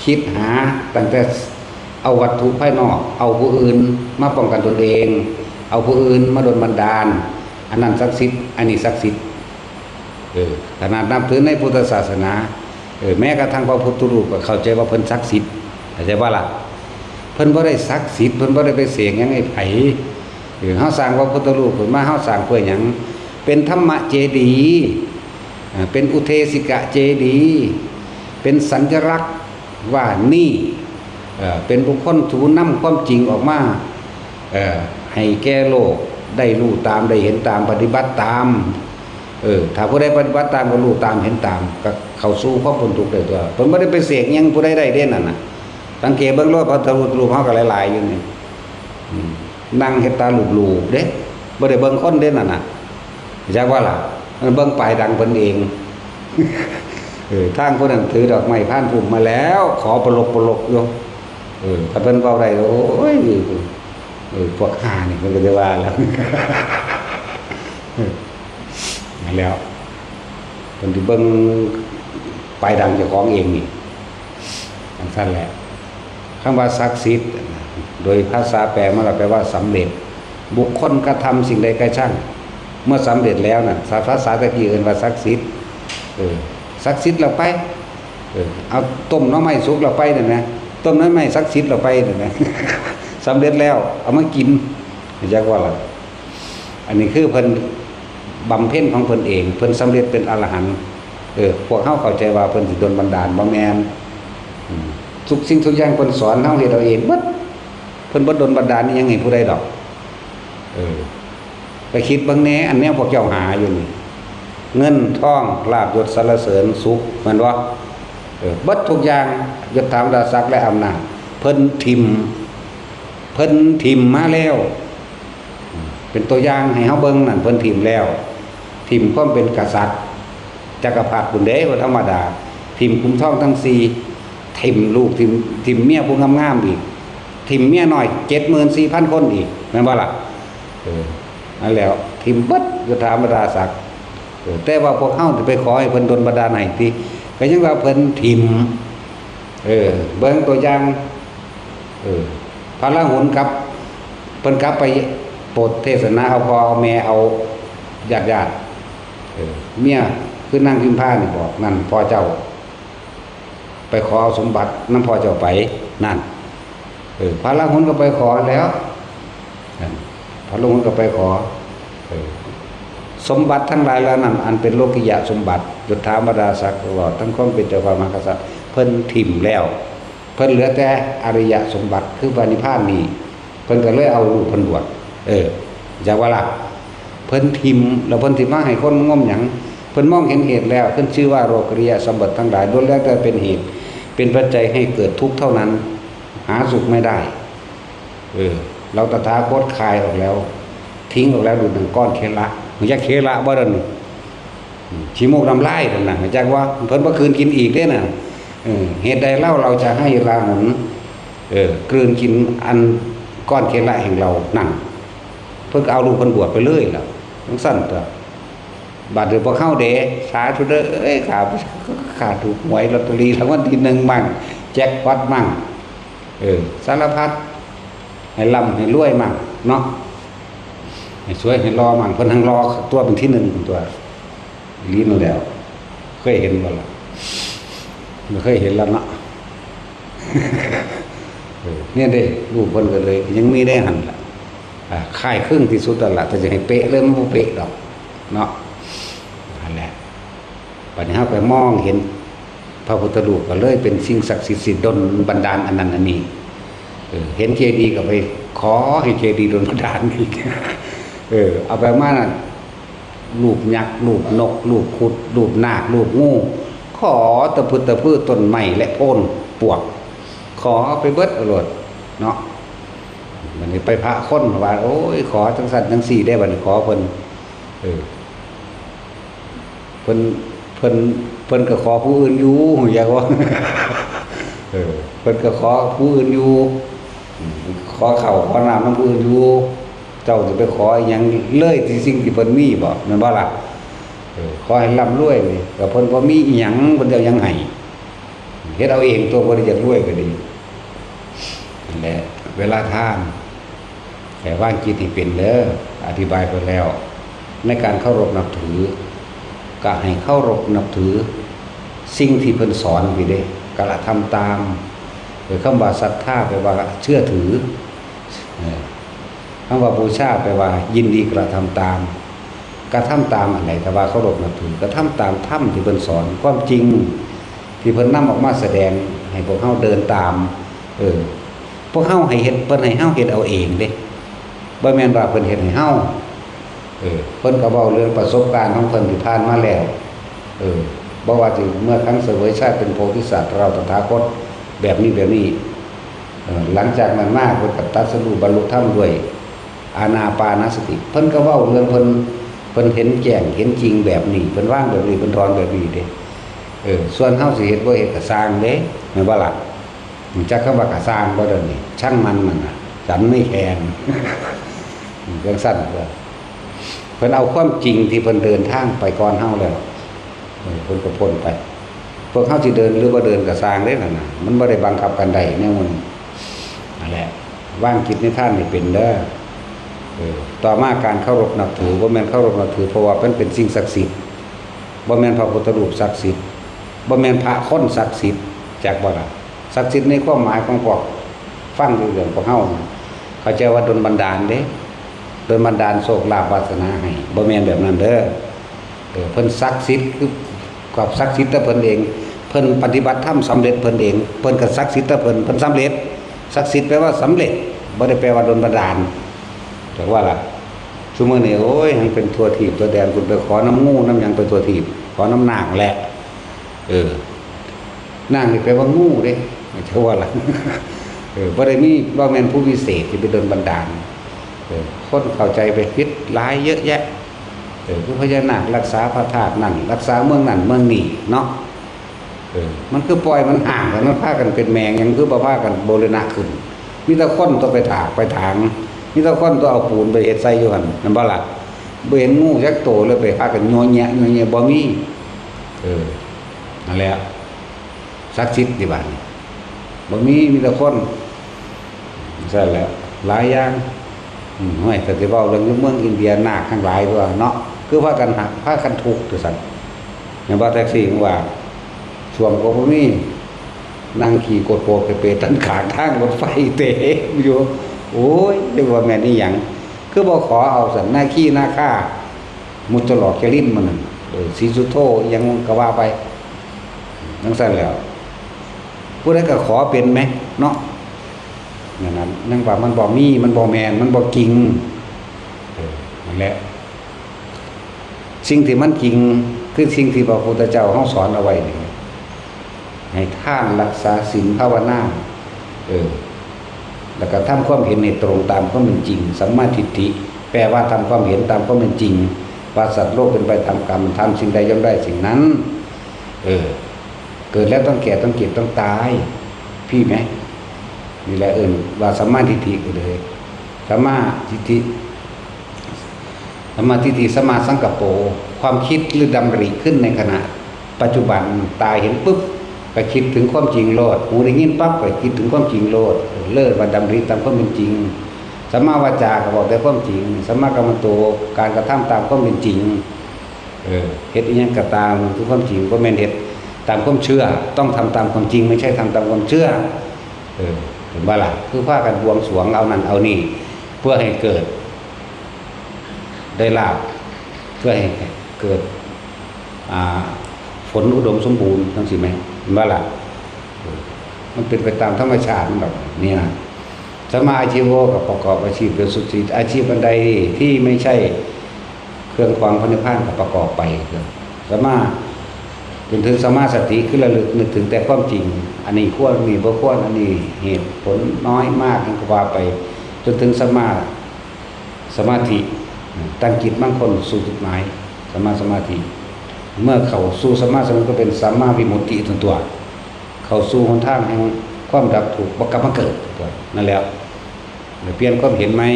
คิดหาตั้งแต่เอาวัตถุภายนอก เอาผู้อื่นมาป้องกันตนเอง เอาผู้อื่นมาดลบันดาล อันนั้นศักดิ์สิทธิ์ อันนี้ศักดิ์สิทธิ์ เออ ขนาดนับถือในพุทธศาสนา เออ แม้กระทั่งพระพุทธรูปก็เข้าใจว่าเพิ่นศักดิ์สิทธิ์ เข้าใจบ่ล่ะ เพิ่นบ่ได้ศักดิ์สิทธิ์ เพิ่นบ่ได้ไปเสกหยังให้ไผ เออ เฮาสร้างพระพุทธรูปขึ้นมา เฮาสร้างเพื่อหยัง เป็นธรรมเจดีย์ อ่า เป็นอุเทสิกะเจดีย์ เป็นสัญลักษณ์ว่านี่ เอ่อเป็นบุคคลผู้นำความจริงออกมา เอ่อให้แก่โลกได้รู้ตาม ได้เห็นตาม ปฏิบัติตาม เออถ้าผู้ใดปฏิบัติตามก็รู้ตามเห็นตาม ก็เข้าสู่ความพ้นทุกข์ได้ตัว เพิ่นบ่ได้ไปเสกหยังผู้ใดได้เด้นั่นน่ะ สังเกตเบิ่งโลด พระพุทธรูปเฮาก็หลายๆอยู่นี่ อืมนั่งเฮ็ดตาหลูบๆเด้ บ่ได้เบิ่งคนเด้นั่นน่ะ จักว่าล่ะ มันเบิ่งปลายดังเพิ่นเอง เออทางผู้นั้นถือดอกไม้พานพุ่มมาแล้ว ขอปลกปลกอยู่ เออถ้าเพิ่นเว้าได้ โอ้ย เออพวกห่านี่เพิ่นก็จะว่าแล้ว นั่นแล้ว เพิ่นสิเบิ่งปลายดังเจ้าของเองนี่ จังซั่นแหละ คำว่าศักดิ์สิทธิ์ โดยภาษาแปลมาแล้วแปลว่าสำเร็จ บุคคลกระทำสิ่งใดก็ช่าง เมื่อสำเร็จแล้วน่ะ ภาษาตะกี้เอิ้นว่าศักดิ์สิทธิ์ เออ ศักดิ์สิทธิ์แล้วไป เออ เอาต้มหน่อไม้สุกแล้วไปนั่นนะ ต้มหน่อไม้ศักดิ์สิทธิ์แล้วไปนั่นนะ สำเร็จแล้ว เอามากิน จักว่าล่ะ อันนี้คือเพิ่นบำเพ็ญของเพิ่นเอง เพิ่นสำเร็จเป็นอรหันต์ เออ พวกเฮาเข้าใจว่าเพิ่นสิดลบันดาล บ่แม่น อืม ทุกสิ่งทุกอย่างเพิ่นสอนเฮาเฮ็ดเอาเองเบิด เพิ่นบ่ดลบันดาลอิหยังให้ผู้ใดดอก เออ ไปคิดเบิ่งแหน่ อันแนวพวกเจ้าหาอยู่นี่ เงินทอง ลาภยศสรรเสริญสุข แม่นบ่ เออ เบิดทุกอย่าง ยศถาบรรดาศักดิ์และอำนาจ เพิ่นถิ่ม เพิ่นถิ่มมาแล้ว เป็นตัวอย่างให้เฮาเบิ่งนั่น เพิ่นถิ่มแล้ว ถิ่มความเป็นกษัตริย์ จักรพรรดิพุ้นเด้ บ่ธรรมดา ถิ่มขุมทองทั้งสี่ ถิ่มลูก ถิ่ม ถิ่มเมียผู้งามๆอีก ถิ่มเมียน้อย เจ็ดหมื่นสี่พันคนอีก แม่นบ่ล่ะ เออ นั่นแล้ว ถิ่มเบิด ยศถาบรรดาศักดิ์ เออ แต่ว่าพวกเฮาสิไปขอให้เพิ่นดลบันดาลให้ติ ก็ยังว่าเพิ่นถิ่ม เออ เบิ่งตัวอย่าง เออ พระราหุลกลับ เพิ่นกลับไปโปรดเทศนา เอาพ่อเอาแม่ เอาญาติๆ เออ เมีย คือนางพิมพานี่บอก นั่นพ่อเจ้า ไปขอเอาสมบัตินำพ่อเจ้าไป นั่น เออ พระราหุลก็ไปขอแล้ว นั่น พระราหุลก็ไปขอ เออ สมบัติทั้งหลายเหล่านั้น อันเป็นโลกิยะสมบัติ ยศถาบรรดาศักดิ์ตลอดทั้งความเป็นเจ้าฟ้ามหากษัตริย์ เพิ่นถิ่มแล้ว เพิ่นเหลือแต่อริยสมบัติ คือพระนิพพานนี่ เพิ่นก็เลยเอาลูกเพิ่นบวช เออ จักว่าล่ะ เพิ่นถิ่ม แล้วเพิ่นสิมาให้คนงมหยัง เพิ่นมองเห็นเหตุแล้ว ขึ้นชื่อว่าโลกิยะสมบัติทั้งหลาย ล้วนแล้วแต่เป็นเหตุ เป็นปัจจัยให้เกิดทุกข์เท่านั้น หาสุขไม่ได้ เออ เราตถาคตคายออกแล้ว ทิ้งออกแล้วดุจดังก้อนเคละ รู้จักเคละบ่เด้อนี่ อืม ขี้มูกน้ำลายนั่นน่ะ รู้จักบ่ เพิ่นบ่คืนกินอีกเด้น่ะ เออ เหตุใดเล่าเราจะให้ราหุล เออ กลืนกินอันก้อนเคละแห่งเรา นั่น เพิ่นก็เอาลูกเพิ่นบวชไปเลยล่ะ จังซั่นตั๊ว บัดนี้พวกเฮาเด้ สาธุเด้อ เอ้ย ข้า ข้าถูกหวยลอตเตอรี่รางวัลที่หนึ่งมั่ง แจ็คพอตมั่ง เออ สารพัด ให้ร่ำให้รวยมั่งเนาะ ให้สวยให้หล่อมั่ง เพิ่นหั่งหล่อตั๊ว เป็นที่หนึ่งตั๊ว อีหลีนั่นแหล้ว เคยเห็นบ่ล่ะ บ่เคยเห็นแล้วเนาะ เออ เนี่ยเด้ รูปเพิ่นก็เลย ยังมีได้หั่นล่ะ อ่า คล้ายคลึงที่สุดแล้วล่ะ แต่จะให้เป๊ะเลยมันบ่เป๊ะดอก เนาะ นั่นแหละ บัดนี้เฮาก็มองเห็นพระพุทธรูปก็เลยเป็นสิ่งศักดิ์สิทธิ์สิดลบันดาลอันนั้นอันนี้ เออ เห็นเจดีย์ก็ไปขอให้เจดีย์ดลบันดาลอีก เออ เอาไปมานั่น รูปยักษ์ รูปนก รูปครุฑ รูปนาค รูปงู ขอตะพึดตะพือต้นไม้และโพนปวก ขอไปเบิดเอาโลดเนาะ บัดนี้ไปพระคนว่า โอ้ย ขอจังซั่นจังซี่ได้ บัดนี้ขอเพิ่น เออ เพิ่น เพิ่น เพิ่นก็ขอผู้อื่นอยู่ อยากว่า เออ เพิ่นก็ขอผู้อื่นอยู่ อืม ขอข้าวขอน้ำนำผู้อื่นอยู่ เจ้าสิไปขออิหยังเลยที่สิ่งที่เพิ่นมีบ่ แม่นบ่ล่ะ เออ ขอให้ร่ำรวยนี่ ก็เพิ่นบ่มีอิหยัง เพิ่นจะเอาหยังให้ เฮ็ดเอาเองตั๊ว บ่ได้อยากรวยก็ดี นั่นแหละ เวลาทาน ให้วางจิตให้เป็นเด้อ อธิบายไปแล้ว ในการเคารพนับถือ ก็ให้เคารพนับถือ สิ่งที่เพิ่นสอนนี่เด้ กระทำตาม โดยคำว่าศรัทธาแปลว่าเชื่อถือ เออ คำว่าบูชาแปลว่ายินดีกระทำตาม กระทำตามอันใด ถ้าว่าเคารพนับถือ กระทำตามธรรมที่เพิ่นสอน ความจริงที่เพิ่นนำออกมาแสดงให้พวกเฮาเดินตาม เออ พวกเฮาให้เฮ็ด เพิ่นให้เฮาเฮ็ดเอาเองเด้ บ่แม่นว่าเพิ่นเฮ็ดให้เฮา เออ เพิ่นก็เว้าเรื่องประสบการณ์ของเพิ่นที่ผ่านมาแล้ว เออ บ่ว่าสิเมื่อครั้งเสวยชาติเป็นโพธิสัตว์ เราตถาคต แบบนี้แบบนี้ เออ หลังจากนั้นมาเพิ่นก็ตรัสรู้บรรลุธรรมด้วยอานาปานสติ เพิ่นก็เว้าเรื่องเพิ่น เพิ่นเห็นแจ้งเห็นจริงแบบนี้ เพิ่นวางแบบนี้ เพิ่นถอนแบบนี้เด้ เออ ส่วนเฮาสิเฮ็ดบ่เฮ็ดก็ซ่างเด้ แม่นบ่ล่ะ จักคำว่ากะซ่างบ่เดี๋ยวนี้ ช่างมันมันน่ะ ฉันไม่แคร์ จังซั่นเด้อ เพิ่นเอาความจริงที่เพิ่นเดินทางไปก่อนเฮาแล้ว เออ เพิ่นก็พ้นไป พวกเฮาสิเดินหรือบ่เดินก็ซ่างเด้นั่นน่ะ มันบ่ได้บังคับกันได้แนวมัน นั่นแหละ วางจิตในทานให้เป็นเด้อ เออ ต่อมาการเคารพนับถือ บ่แม่นเคารพนับถือ เพราะว่ามันเป็นสิ่งศักดิ์สิทธิ์ บ่แม่นพระพุทธรูปศักดิ์สิทธิ์ บ่แม่นพระคนศักดิ์สิทธิ์ จักบ่ล่ะ ศักดิ์สิทธิ์ในความหมายของพวกฟังอยู่เรื่องพวกเฮา เข้าใจว่าดลบันดาลเด้ ดลบันดาลโชคลาภวาสนาให้ บ่แม่นแบบนั้นเด้อ เออ เพิ่นศักดิ์สิทธิ์คือกับศักดิ์สิทธิ์แต่เพิ่นเอง เพิ่นปฏิบัติธรรมสำเร็จเพิ่นเอง เพิ่นก็ศักดิ์สิทธิ์แต่เพิ่น เพิ่นสำเร็จ ศักดิ์สิทธิ์แปลว่าสำเร็จ บ่ได้แปลว่าดลบันดาล แต่ว่าล่ะ ซุมื้อนี้ โอ้ย ยังเป็นทั่วทีปทั่วแดน คุณไปขอนำงูนำหยังไปทั่วทีป ขอนำนางแหละ เออ นางนี่แปลว่างูเด้ แต่ว่าล่ะ เออ บ่ได้มี บ่แม่นผู้วิเศษที่ไปดลบันดาล เออ คนเข้าใจไปผิดหลายเยอะแยะ เออ คือพญานาครักษาพระธาตุนั่น รักษาเมืองนั่นเมืองนี้เนาะ เออ มันคือปล่อยมันห่างกัน มันพากันเป็นแมง ยังคือบ่พากันบูรณะขึ้น มีแต่คนตัวไปถากไปถาง มีแต่คนตัวเอาปูนไปเฮ็ดใส่อยู่หั่น แม่นบ่ล่ะ บ่เห็นงูจักโตเลย ไปพากันยัวเยียะยัวเยียะ บ่มี เออ นั่นแหละ ศักดิ์สิทธิ์ที่บ้านนี่ บ่มี มีแต่คน ซั่นแหละ หลายอย่าง อืม ห้วย แต่สิเว้าเรื่องอยู่เมืองอินเดีย นาคทั้งหลายตัวเนาะ คือพากันหัก พากันทุกข์ตัวซั่น แม่นบ่ แท็กซี่ว่า ส้วมก็บ่มี นั่งขี้โกดโปกเปๆ ตันขางทางรถไฟเต็มอยู่ โอ้ย เรียกว่าแม่นอีหยัง คือบ่ขอเอาซั่น นาคีนาคา มุจจลอกจรินมันนั่น เออ สีสุโธ อิหยังก็ว่าไป จังซั่นแหล้ว ผู้ใดก็ขอเป็นแหมเนาะ นั่นน่ะ นั่นว่ามันบ่มี มันบ่แม่น มันบ่จริง เออ นั่นแหละ สิ่งที่มันจริง คือสิ่งที่พระพุทธเจ้าเฮาสอนเอาไว้นี่ ให้ทาน รักษาศีล ภาวนา เออ แล้วก็ทำความเห็นให้ตรงตามความเป็นจริง สัมมาทิฏฐิ แปลว่าทำความเห็นตามความเป็นจริง ว่าสัตว์โลกเป็นไปตามกรรม ทำสิ่งใดย่อมได้สิ่งนั้น เออ เกิดแล้วต้องแก่ ต้องเจ็บ ต้องตาย พี่ไหม นี่แหละเอิ้นว่าสัมมาทิฏฐิก็เลย สัมมาทิฏฐิ สัมมาทิฏฐิ สัมมาสังกัปโป ความคิดหรือดำริขึ้นในขณะปัจจุบัน ตาเห็นปุ๊บ ก็คิดถึงความจริงโลด หูได้ยินปั๊บ ก็คิดถึงความจริงโลด เลิศว่าดำริตามความเป็นจริง สัมมาวาจาก็บอกแต่ความจริง สัมมากัมมันโต การกระทำตามความเป็นจริง เออ เฮ็ดอิหยังก็ตามคือความจริง บ่แม่นเฮ็ดตามความเชื่อ ต้องทำตามความจริง ไม่ใช่ทำตามความเชื่อ เออ เห็นบ่ล่ะ คือพากันบวงสรวงเอานั่นเอานี่ เพื่อให้เกิด ได้ลาภ เพื่อให้เกิด อ่า ผลอุดมสมบูรณ์จังซี่แหม เห็นบ่ล่ะ เออ มันเป็นไปตามธรรมชาติมันดอก นี่นะ สัมมาอาชีโว ก็ประกอบอาชีพโดยสุจริต อาชีพอันใดที่ไม่ใช่เครื่องขวางพระนิพพานก็ประกอบไป สัมมา จนถึงสัมมาสติ คือระลึกนึกถึงแต่ความจริง อันนี้ควร อันนี้บ่ควร อันนี้เหตุผลน้อยมาก นั่นก็ว่าไป จนถึงสัมมาสมาธิ ตั้งจิตมั่นคงสู่จุดหมาย สัมมาสมาธิ เมื่อเข้าสู่สัมมาสมาธิก็เป็นสัมมาวิมุตติตัว เข้าสู่หนทางแห่งความดับทุกข์ บ่กลับมาเกิดตัว นั่นแหละ เปลี่ยนความเห็นใหม่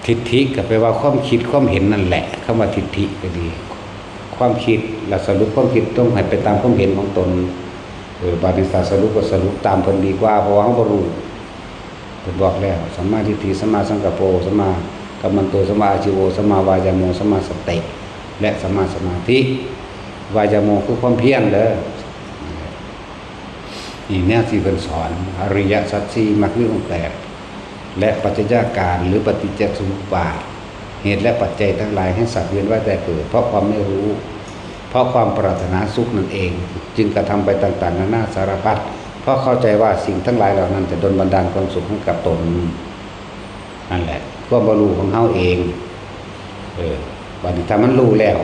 ทิฏฐิก็แปลว่าความคิดความเห็นนั่นแหละ คำว่าทิฏฐิก็ดี ความคิด แล้วสรุปความคิดต้องให้ไปตามความเห็นของตน เออ บาดนี้ถ้าสรุปก็สรุปตามเพิ่นดีกว่า เพราะว่าเราบ่รู้ เพิ่นบอกแล้ว สัมมาทิฏฐิ สัมมาสังกัปโป สัมมากัมมันโต สัมมาอาชีโว สัมมาวายาโม สัมมาสติ และสัมมาสมาธิ วายาโมคือความเพียรเด้อ นี่แนวที่เพิ่นสอน อริยสัจสี่ มรรคมีองค์แปด และปัจจัยการหรือปฏิจจสมุปบาท เหตุและปัจจัยทั้งหลายให้สัตว์เวียนว่ายตายเกิด เพราะความไม่รู้ เพราะความปรารถนาสุขนั่นเอง จึงกระทำไปต่างๆ นานาสารพัด เพราะเข้าใจว่าสิ่งทั้งหลายเหล่านั้นจะดลบันดาลความสุขให้กับตน นั่นแหละ ความบ่ฮู้ของเฮาเอง เออ บัดนี้ถ้ามันรู้แล้ว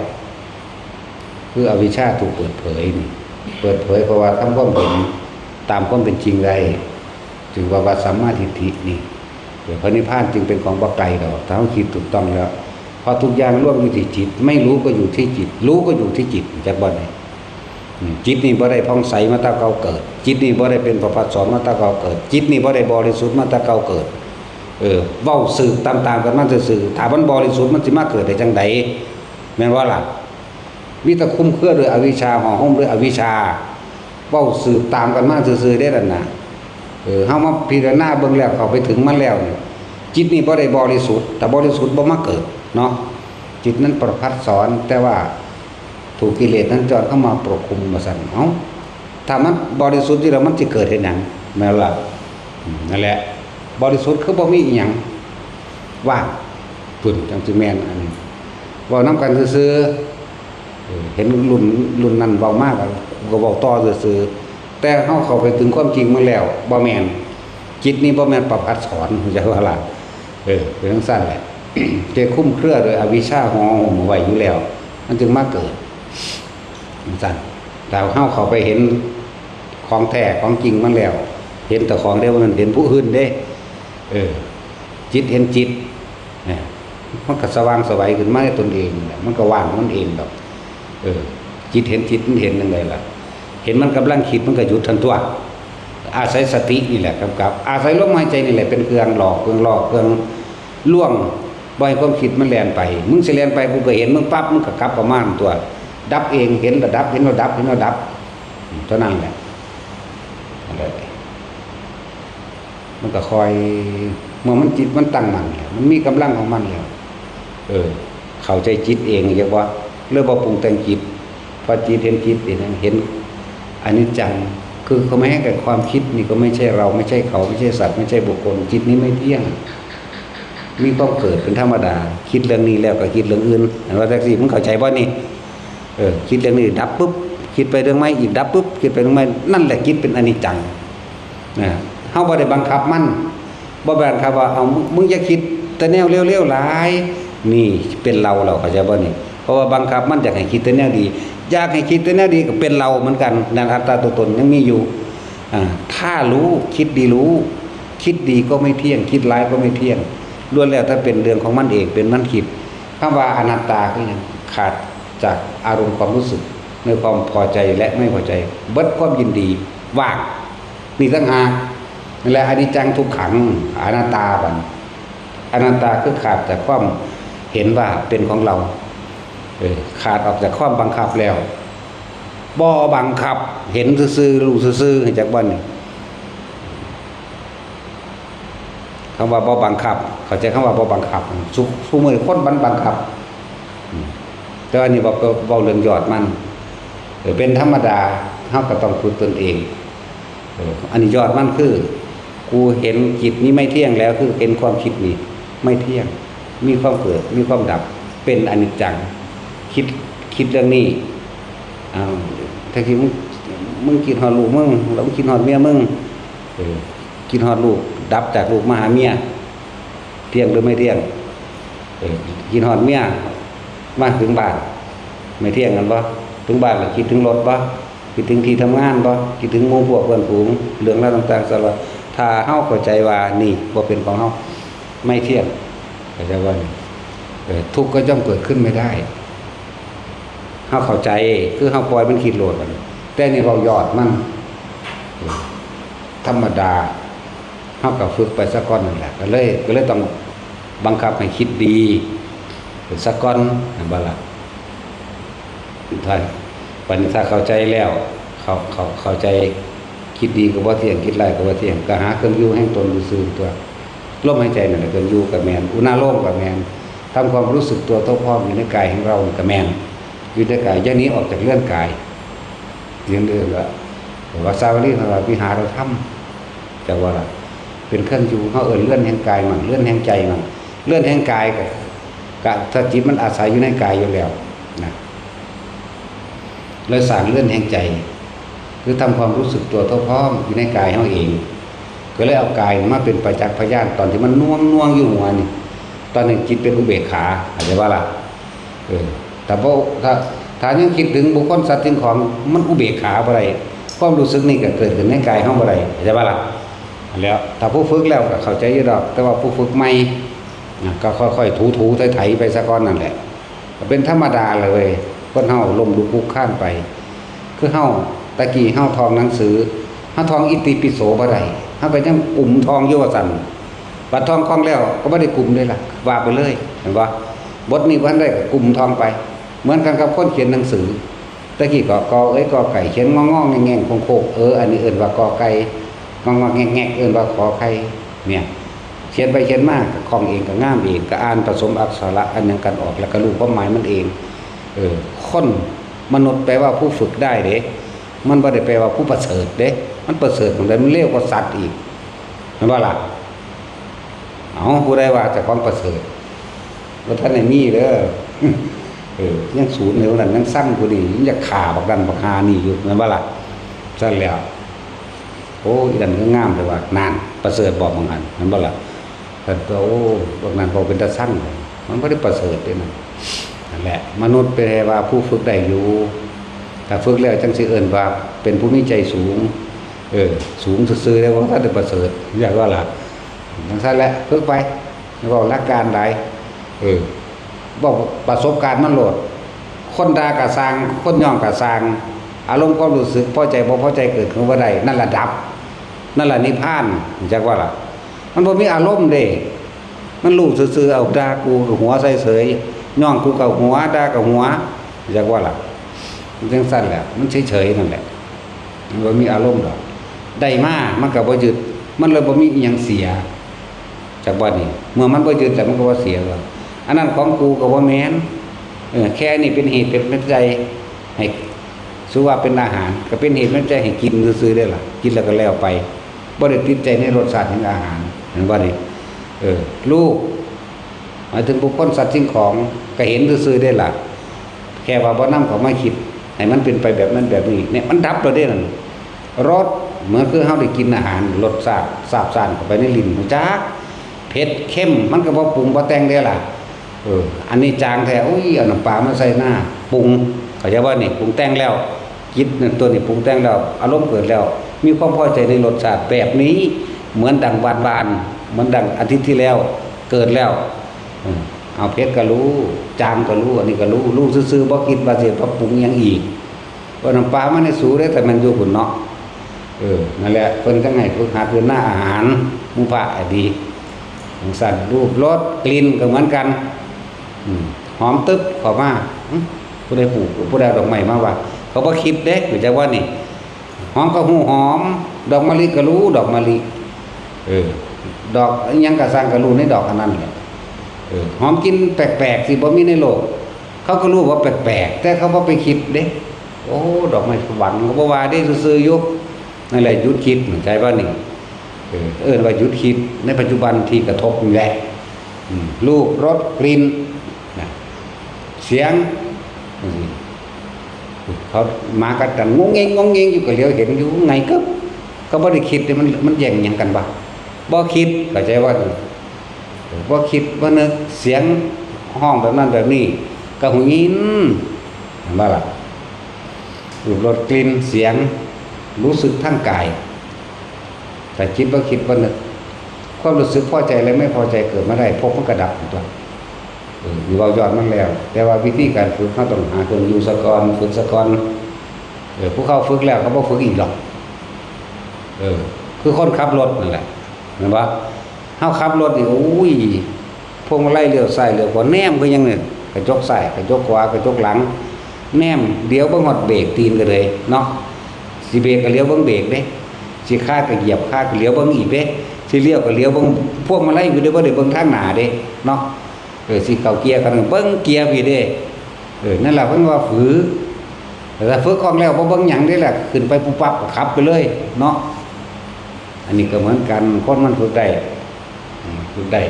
คืออวิชชาถูกเปิดเผยนี่ เปิดเผยเพราะว่าทำความเห็นตามความเป็นจริงได้ จึงว่าว่าสัมมาทิฏฐินี่ เดี๋ยวพระนิพพานจึงเป็นของบ่ไกลดอก ถ้าเฮาคิดถูกต้องแล้ว เพราะทุกอย่างรวมอยู่ที่จิต ไม่รู้ก็อยู่ที่จิต รู้ก็อยู่ที่จิต จักบ่ได้ อืม จิตนี่บ่ได้ผ่องใสมาแต่เก่าเกิด จิตนี่บ่ได้เป็นประภัสสรมาแต่เก่าเกิด จิตนี่บ่ได้บริสุทธิ์มาแต่เก่าเกิด เออ เว้าสืบตามๆกันมาซื่อๆ ถ้ามันบริสุทธิ์มันสิมาเกิดได้จังใด แม่นบ่ล่ะ มีแต่คลุมเครือด้วยอวิชชา ห่อหุ้มด้วยอวิชชา เว้าสืบตามกันมาซื่อๆ เด้นั่นน่ะ เออ เฮามาพิจารณาเบิ่งแล้ว เข้าไปถึงมันแล้วนี่ จิตนี่บ่ได้บริสุทธิ์ ถ้าบริสุทธิ์บ่มาเกิดเนาะ จิตนั้นประภัสสร แต่ว่าถูกกิเลสนั้นจรเข้ามาปกคลุมว่าซั่น เอ้า ถ้ามันบริสุทธิ์อยู่แล้วมันสิเกิดเฮ็ดหยัง แม่นล่ะ อืม นั่นแหละ บริสุทธิ์คือบ่มีอิหยังว่าง พุ้น จังสิแม่น อันนี้ เว้านำกันซื่อๆ เออ เห็นรุ่น รุ่นนั้นเว้ามาก็ ก็เว้าต่อซื่อๆ แต่เฮาเข้าไปถึงความจริงมันแล้ว บ่แม่น จิตนี่บ่แม่นประภัสสร เข้าใจบ่ล่ะ เออ เป็นจังซั่นแหละ แต่คลุมเครือโดยอวิชชาห่อหุ้มเอาไว้อยู่แล้ว มันจึงมาเกิด จังซั่น ถ้าเฮาเข้าไปเห็นของแท้ของจริงมันแล้ว เห็นแต่ของเดียวมันเห็นผู้อื่นเด้ เออ จิตเห็นจิต เนี่ย มันก็สว่างไสวขึ้นมาในตนเองนั่นแหละ มันก็ว่างของมันเองดอก เออ จิตเห็นจิตมันเห็นจั่งใดล่ะ เห็นมันกำลังคิดมันก็หยุดทันตัว อาศัยสตินี่แหละกำกับ อาศัยลมหายใจนี่แหละเป็นเครื่องหลอก เครื่องหลอก เครื่องลวง บ่ให้ความคิดมันแล่นไป มึงสิแล่นไปกูก็เห็นมึงปั๊บ มึงก็กลับเข้ามาตัว ดับเอง เห็นแล้วดับ เห็นแล้วดับ เห็นแล้วดับ เท่านั้นแหละ นั่นแหละ มันก็ค่อย เมื่อมันจิตมันตั้งมั่นแล้ว มันมีกำลังของมันแล้ว เออ เข้าใจจิตเอง เรียกว่า เลยบ่ปรุงแต่งจิต พอจิตเห็นจิต เห็นหยัง เห็นอนิจจัง คือเขาไม่ให้กับความคิดนี่ก็ไม่ใช่เรา ไม่ใช่เขา ไม่ใช่สัตว์ ไม่ใช่บุคคล จิตนี้ไม่เที่ยง มีความเกิดเป็นธรรมดา คิดเรื่องนี้แล้วก็คิดเรื่องอื่น เห็นว่าจั่งซี้ มึงเข้าใจบ่นี่ เออ คิดเรื่องนี้ดับปุ๊บ คิดไปเรื่องใหม่อีกดับปุ๊บ คิดไปเรื่องใหม่ นั่นแหละจิตเป็นอนิจจัง นะ เฮาบ่ได้บังคับมัน บ่บังคับว่า เอา มึง มึงอย่าคิดแต่แนวเลวๆหลาย นี่เป็นเราแล้ว เข้าใจบ่นี่ เพราะว่าบังคับมันอยากให้คิดแต่แนวดี อยากให้คิดแต่แนวดีก็เป็นเราเหมือนกัน นั่นอัตตาตัวตนยังมีอยู่ อ่า ถ้ารู้ คิดดีรู้ คิดดีก็ไม่เที่ยง คิดร้ายก็ไม่เที่ยง ล้วนแล้วแต่เป็นเรื่องของมันเอง เป็นมันคิด คำว่าอนัตตาคือหยัง ขาดจากอารมณ์ความรู้สึก ในความพอใจและไม่พอใจ เบิดความยินดี ว่าง นี่ต่างหาก นั่นแหละ อนิจจังทุกขัง อนัตตาบัด อนัตตาคือขาดจากความเห็นว่าเป็นของเรา เออ ขาดออกจากความบังคับแล้ว บ่บังคับ เห็นซื่อๆ รู้ซื่อๆ จักบ่นี่ คำว่าบ่บังคับ เข้าใจคำว่าบ่บังคับ ซุ ซุมื้อคนมันบังคับ อืม แต่ว่านี่เว้า เว้าเรื่องยอดมัน เออ เป็นธรรมดา เฮาก็ต้องฝึกตนเอง เออ อันนี้ยอดมันคือ กูเห็นจิตนี้ไม่เที่ยงแล้ว คือเห็นความคิดนี่ไม่เที่ยง มีความเกิด มีความดับ เป็นอนิจจัง คิด คิดเรื่องนี้ อ้าว ถ้าคิดมึง มึงคิดฮอดลูกมึง แล้วมึงคิดฮอดเมียมึง เออ คิดฮอดลูก ดับจากลูกมาหาเมีย เที่ยงหรือไม่เที่ยง เออ คิดฮอดเมีย มาถึงบ้าน ไม่เที่ยงกันบ่ ถึงบ้านแล้วคิดถึงรถบ่ คิดถึงที่ทำงานบ่ คิดถึงหมู่พวกเพื่อนฝูง เรื่องราวต่างๆ สารพัด ถ้าเฮาเข้าใจว่านี่บ่เป็นของเฮา ไม่เที่ยง เข้าใจว่านี่ เออ ทุกข์ก็ย่อมเกิดขึ้นไม่ได้ เฮาเข้าใจ คือเฮาปล่อยมันคิดโลดบัดนี้ แต่นี่เว้ายอดมัน เออ ธรรมดา เฮาก็ฝึกไปซะก่อนนั่นแหละ ก็เลย ก็เลยต้องบังคับให้คิดดีซะก่อน แม่นบ่ล่ะ ถ้า บัดนี้ถ้าเข้าใจแล้ว เข้า เข้า เข้าใจ คิดดีก็บ่เที่ยง คิดร้ายก็บ่เที่ยง ก็หาเครื่องอยู่แห่งตนซื่อๆ ตัว ลมหายใจนั่นแหละเครื่องอยู่ก็แม่น อุณาโลมก็แม่น ทำความรู้สึกตัวทั่วพร้อมอยู่ในกายของเรานี่ก็แม่น อยู่ในกาย อย่าหนีออกจากเรือนกาย เรือนเดิมละ ว่าสาวัตถี เพิ่นว่าวิหารธรรม จักว่าล่ะ เป็นเครื่องอยู่ เฮาเอิ้นเรือนแห่งกายมั่ง เรือนแห่งใจมั่ง เรือนแห่งกายก็ ก็ถ้าจิตมันอาศัยอยู่ในกายอยู่แล้วนะ เลยสร้างเรือนแห่งใจ คือทำความรู้สึกตัวทั่วพร้อมอยู่ในกายเฮาเอง ก็เลยเอากายมาเป็นประจักษ์พยาน ตอนที่มันน่วงน่วงอยู่หัวนี่ ตอนนี้จิตเป็นอุเบกขา เข้าใจบ่ล่ะ เออ ถ้าบ่ ถ้า ถ้ายังคิดถึงบุคคลสัตว์สิ่งของ มันอุเบกขาบ่ได้ ความรู้สึกนี่ก็เกิดขึ้นในกายเฮาบ่ได้ เข้าใจบ่ล่ะ แล้วถ้าผู้ฝึกแล้วก็เข้าใจอยู่ดอก แต่ว่าผู้ฝึกใหม่ นะ ก็ค่อยๆถูๆไถๆไปซะก่อนนั่นแหละ ก็เป็นธรรมดาเลยเว้ย คนเฮาล้มลุกคลุกคลานไป คือเฮา ตะกี้เฮาท่องหนังสือ เฮาท่องอิติปิโสบ่ได้ เฮาก็ยังกุมท่องอยู่ว่าซั่น บัดท่องคล่องแล้วก็บ่ได้กุมเลยล่ะ ว่าไปเลย เห็นบ่ บทนี้บ่ทันได้ก็กุมท่องไป เหมือนกันกับคนเขียนหนังสือ ตะกี้ก็กอเอ้ยกอไก่ เขียนงองๆแงงๆโค้งๆ เออ อันนี้เอิ้นว่ากอไก่ งองๆแงงๆเอิ้นว่าขอไข่ เนี่ย เขียนไปเขียนมาก็คล่องเอง ก็งามเอง ก็อ่านผสมอักขระอันหยังกันออก แล้วก็รู้ความหมายมันเอง เออ คน มนุษย์แปลว่าผู้ฝึกได้เด้ มันบ่ได้แปลว่าผู้ประเสริฐเด้ มันประเสริฐหม่องใด มันเลวกว่าสัตว์อีก แม่นบ่ล่ะ เอ้า ผู้ใดว่าเจ้าของประเสริฐ บ่ทันได้มีเด้อ เออ ยังสูนอยู่นั่น ยังซังผู้นี้ ยังอยากฆ่าบักนั่นบักห่านี่อยู่ แม่นบ่ล่ะ ซั่นแล้ว โอ้ อีนั่นคืองามแท้ว่า นั่น ประเสริฐบอกหม่องหั้น แม่นบ่ล่ะ ซั่นตัว โอ้ บักนั่นเว้าเป็นตาซัง มันบ่ได้ประเสริฐเด้นั่น นั่นแหละ มนุษย์แปลว่าผู้ฝึกได้อยู่ ถ้าฝึกแล้วจั่งสิเอิ้นว่าเป็นผู้มีใจสูง เออ สูงซื่อๆ แล้วบ่ทันได้ประเสริฐ เรียกว่าล่ะ จั่งซั่นแหละ ฝึกไป เว้าหลักการหลาย เออ เว้าประสบการณ์มันโลด คนด่าก็ซ่าง คนย่องก็ซ่าง อารมณ์ความรู้สึกพอใจบ่พอใจเกิดขึ้นบ่ได้ นั่นล่ะดับ นั่นล่ะนิพพาน จักว่าล่ะ มันบ่มีอารมณ์เด้ มันรู้ซื่อๆ เอาด่ากูก็หัวใส่เสย ย่องกูก็หัว ด่าก็หัว จักว่าล่ะ มันจั่งซั่นแหละ มันเฉยๆ นั่นแหละ มันบ่มีอารมณ์ดอก ได้มา มันก็บ่ยึด มันเลยบ่มีอิหยังเสีย จักว่านี่ เมื่อมันบ่ยึดแล้วมันก็บ่เสียว่า อันนั้นของกูก็บ่แม่น เออ แค่นี้เป็นเหตุเป็นปัจจัยให้ ถือว่าเป็นอาหาร ก็เป็นเหตุเป็นปัจจัยให้กินซื่อๆ ได้ล่ะ กินแล้วก็แล้วไป บ่ได้ติดใจในรสชาติของอาหาร เห็นบ่นี่ เออ รูป หมายถึงบุคคลสัตว์สิ่งของ ก็เห็นซื่อๆ ได้ล่ะ แค่ว่าบ่นำเข้ามาคิด ให้มันเป็นไปแบบนั้นแบบนี้ เนี่ย มันดับแล้วเด้นั่น รส เหมือนคือเฮาได้กินอาหาร รสชาติซาบซ่านเข้าไปในลิ้น รู้จัก เผ็ด เค็ม มันก็บ่ปรุงบ่แต่งเด้ล่ะ เออ อันนี้จางแท้ อุ้ย เอาน้ำปลามาใส่หน้า ปรุง เข้าใจบ่นี่ ปรุงแต่งแล้ว จิตนั่นตัวนี้ปรุงแต่งแล้ว อารมณ์เกิดแล้ว มีความพอใจในรสชาติแบบนี้ เหมือนดังหวานๆ เหมือนดังอาทิตย์ที่แล้ว เกิดแล้ว อืม เอาเผ็ดก็รู้ จางก็รู้ อันนี้ก็รู้ รู้ซื่อๆ บ่คิดว่าสิปรับปรุงหยังอีก ว่าน้ำปลามันให้สูเด้ แต่มันอยู่พุ่นเนาะ เออ นั่นแหละ เพิ่นจั่งให้ฝึกหัดอยู่หน้าอาหาร หมู่พระอะดี จั่งซั่น รูป รส กลิ่นก็เหมือนกัน อืม หอมตึ๊บเข้ามา หึ ผู้ใดปลูก ผู้ใดเอาดอกไม้มาว่า เขาบ่คิดเด้ รู้จักว่านี่ หอมก็ฮู้หอม ดอกมะลิก็รู้ดอกมะลิ เออ ดอกอิหยังก็ซ่างก็รู้ในดอกอันนั้นแหละ เออ หอมกลิ่นแปลกๆ ที่บ่มีในโลก เขาก็รู้ว่าแปลกๆ แต่เขาบ่ไปคิดเด้ โอ้ ดอกไม้สวรรค์ก็บ่ว่าเด้ ซื่อๆ อยู่ นั่นแหละหยุดคิด เข้าใจบ่นี่ เออ เอิ้นว่าหยุดคิดในปัจจุบันที่กระทบนี่แหละ อืม รูป รส กลิ่น นะ เสียง จั่งซี้ เขาหมากัดกัน งงเงง งงเงงอยู่ ก็เหลียวเห็นอยู่ ไงกึ๊บ ก็บ่ได้คิดเลย มัน มันแย่งหยังกันวะ บ่คิด เข้าใจว่า บ่คิด บ่นึก เสียงฮ้องแบบนั้นแบบนี้ ก็หูยิน เห็นบ่ล่ะ รูป รส กลิ่น เสียง รู้สึกทางกาย แต่จิตบ่คิดบ่นึก ความรู้สึกพอใจและไม่พอใจเกิดมาได้ ภพมันก็ดับตัว เออ นี่เว้ายอดมันแล้ว แต่ว่าวิธีการฝึก เราต้องหาเครื่องอยู่ซะก่อน ฝึกซะก่อน เออ ผู้เขาฝึกแล้วเขาบ่ฝึกอีกหรอก เออ คือคนขับรถนั่นแหละ แม่นบ่ เราขับรถนี่ โอ้ย พวงมาลัยเลี้ยวซ้ายเลี้ยวขวา แนมคือหยังเนี่ย กระจกซ้าย กระจกขวา กระจกหลัง แนม เดี๋ยวเบิ่งฮอดเบรกตีนก็เลยเนาะ สิเบรกก็เหลียวเบิ่งเบรกเด้ สิคาดก็เหยียบ คาดก็เหลียวเบิ่งอีกเด้ สิเลี้ยวก็เหลียวเบิ่งพวงมาลัยอยู่เด้ บ่ได้เบิ่งทางหน้าเด้ เนาะ เออ สิเข้าเกียร์ก็เบิ่งเกียร์พี้เด้ เออ นั่นล่ะเพิ่นว่าฝึก แต่ถ้าฝึกคล่องแล้วบ่เบิ่งหยังเด้ล่ะ ขึ้นไปปุ๊บปั๊บก็ขับไปเลยเนาะ อันนี้ก็เหมือนกัน คนมันฝึกได้ อืม ฝึกได้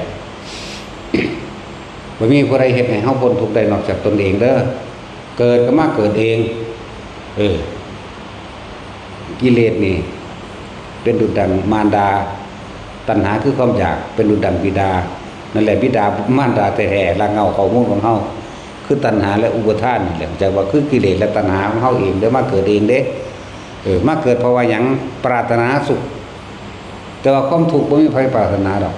บ่มีผู้ใดเฮ็ดให้เราพ้นทุกข์ได้นอกจากตนเองเด้อ เกิดก็มาเกิดเอง เออ กิเลสนี่ เป็นดุจดังมารดา ตัณหาคือความอยากเป็นดุจดังบิดา นั่นแหละบิดามารดาแท้ๆ รากเหง้าข้อมูลของเฮา คือตัณหาและอุปาทานนี่แหละ จักว่าคือกิเลสและตัณหาของเฮาเอง เด้อ มาเกิดเองเด้ เออ มาเกิดเพราะว่าหยัง ปรารถนาสุข แต่ว่าความทุกข์บ่มีไผปรารถนาดอก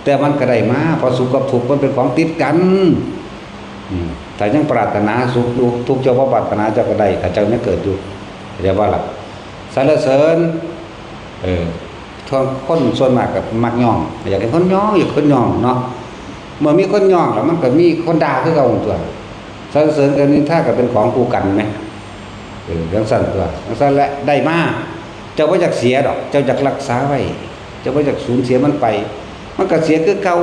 แต่มันก็ได้มา เพราะสุขกับทุกข์มันเป็นของติดกัน อืม ถ้ายังปรารถนาสุขอยู่ ทุกข์เจ้าบ่ปรารถนาเจ้าก็ได้ ถ้าเจ้ายังเกิดอยู่ เข้าใจบ่ล่ะ สรรเสริญ เออ คนส่วนมากก็มักยอง อยากให้คนยอง อยากให้คนยองเนาะ เมื่อมีคนยองแล้วมันก็มีคนด่าคือเก่าตั๊ว สรรเสริญกับนินทาก็เป็นของคู่กันแหม เออ จั่งซั้นตั๊ว จั่งซั้นแหละ ได้มา เจ้าบ่อยากเสียดอก เจ้าอยากรักษาไว้ เจ้าบ่อยากสูญเสียมันไป มันก็เสียคือเก่า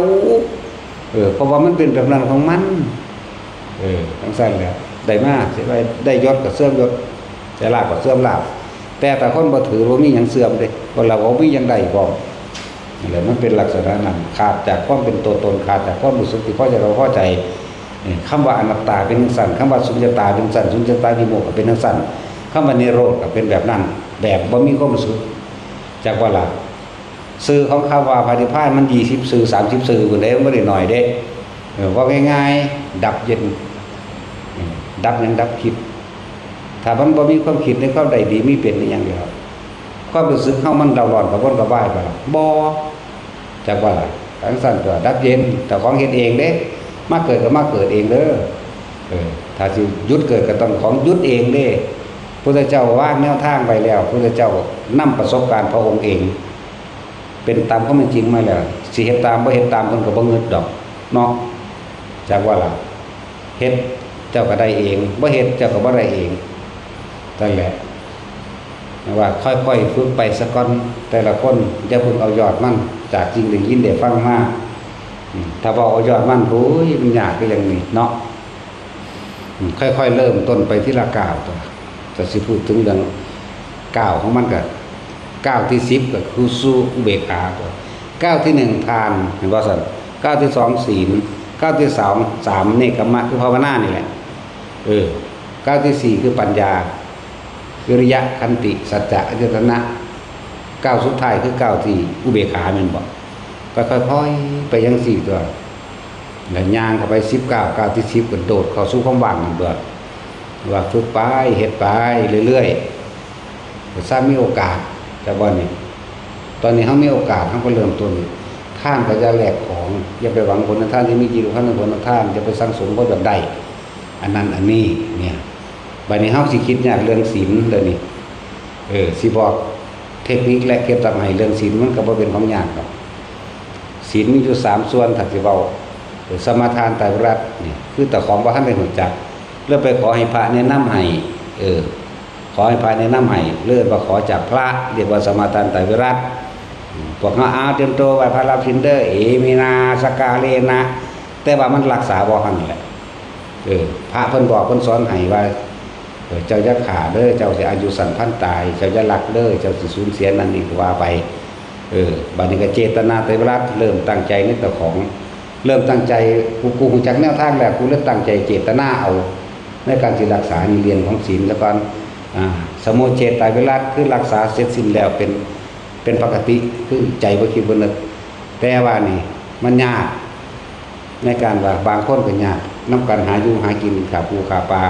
เออ เพราะว่ามันเป็นแบบนั้นของมัน เออ จั่งซั้นแหละ ได้มา เสียไป ได้ยศก็เสื่อมยศ ได้ลาภก็เสื่อมลาภ แต่ถ้าคนบ่ถือ บ่มีหยังเสื่อมเด้ บ่ละบ่มีหยังได้พร้อม นั่นแหละ มันเป็นลักษณะนั้น ขาดจากความเป็นตัวตน ขาดจากความรู้สึกที่พอใจเราพอใจ เอ่อ คำว่าอนัตตาเป็นจั่งซั้น คำว่าสุญญตาเป็นจั่งซั้น สุญญตาวิโมกข์ก็เป็นจั่งซั้น คำว่านิโรธก็เป็นแบบนั้น แบบบ่มีความรู้สึก จักว่าล่ะ ซื่อของคำว่าพระนิพพานมันยี่สิบซื่อ สามสิบซื่อพุ้นเด้ มันบ่ได้น้อยเด้ เออ เว้าง่ายๆ ดับเย็น เออ ดับหยัง ดับคิด ถ้ามันบ่มีความคิดในความใดดีมีเป็นอีหยังเดียว ความรู้สึกเฮามันเร่าร้อนกระวนกระวายไปล่ะ บ่ จักว่าล่ะ จั่งซั้นตั๊ว ดับเย็น เจ้าของเฮ็ดเองเด้ มาเกิดก็มาเกิดเองเด้อ เออ ถ้าสิหยุดเกิดก็ต้องของหยุดเองเด้ พุทธเจ้าวางแนวทางไว้แล้ว พุทธเจ้านำประสบการณ์พระองค์เอง เป็นตามความเป็นจริงมาแล้ว สิเฮ็ดตามบ่เฮ็ดตามเพิ่นก็บ่งึดดอก เนาะ จักว่าล่ะ เฮ็ดเจ้าก็ได้เอง บ่เฮ็ดเจ้าก็บ่ได้เอง นั่นแหละ ว่าค่อยๆฝึกไปซะก่อน แต่ละคน อย่าเพิ่งเอายอดมัน จากสิ่งได้ยินได้ฟังมา อืม ถ้าเว้าเอายอดมัน โอ้ย มันยากคือหยังนี่เนาะ อืม ค่อยๆเริ่มต้นไปทีละก้าวตั๊ว แต่สิพูดถึงเรื่องก้าวของมันก็ ก้าวที่สิบก็คือสู่อุเบกขาตั๊ว ก้าวที่หนึ่งทาน เห็นบ่ซั่น ก้าวที่สองศีล ก้าวที่สอง สามเนกขัมมะ คือภาวนานี่แหละ เออ ก้าวที่สี่คือปัญญา วิริยะ ขันติ สัจจะ อธิษฐานะ ก้าวสุดท้ายคือก้าวที่อุเบกขาแม่นบ่ ก็ค่อยๆไปจั่งซี้ตั๊ว แล้วย่างเข้าไปสิบก้าว ก้าวที่สิบก็โดดเข้าสู่ความว่างนั่นตั๊ว ว่าฝึกไป เฮ็ดไปเรื่อยๆ ซ้ำมีโอกาส แต่บ่นี่ ตอนนี้เฮามีโอกาส เฮาก็เริ่มต้น ทานก็อย่าแลกของ อย่าไปหวังผลทานที่มีจิตของท่านผลทาน อย่าไปสั่งสมความอยากได้ อันนั้นอันนี้เนี่ย บัดนี้เฮาสิคิดยากเรื่องศีลเด้อนี่ เออ สิบอกเทคนิคและเคล็ดลับให้เรื่องศีลมันก็บ่เป็นของยากดอก ศีลมีอยู่สามส่วน ถ้าสิเว้า เออ สมาทานไตรวิรัตน์นี่ คือเจ้าของบ่ทันได้รู้จัก แล้วไปขอให้พระแนะนำให้ เออ ขอให้พระแนะนำให้ เรียกว่าขอจากพระ เรียกว่าสมาทานไตรวิรัตน์ พวกเฮา อ้าว เตรียมตัวไหว้พระรับศีลเด้อ เอมินา สกกาเลนะ แต่ว่ามันรักษาบ่หั่นแหละ เออ พระเพิ่นบอกเพิ่นสอนให้ว่า เออ เจ้าอย่าฆ่าเด้อ เจ้าสิอายุสั้นพลันตาย เจ้าอย่าลักเด้อ เจ้าสิสูญเสียนั่นนี่ ก็ว่าไป เออ บัดนี้ก็เจตนาไตรวิรัตน์ เริ่มตั้งใจในเจ้าของ เริ่มตั้งใจ กู กูรู้จักแนวทางแล้ว กูเลยตั้งใจเจตนาเอา ในการสิรักษานี่ เรื่องของศีลซะก่อน อ่า สมุจเฉทไตรวิรัตน์ คือรักษาเสร็จสิ้นแล้วเป็น เป็นปกติ คือใจบ่คิดบ่นึก แต่ว่านี่มันยาก ในการว่าบางคนก็ยากนำการหาอยู่หากิน ฆ่าปูฆ่าปลา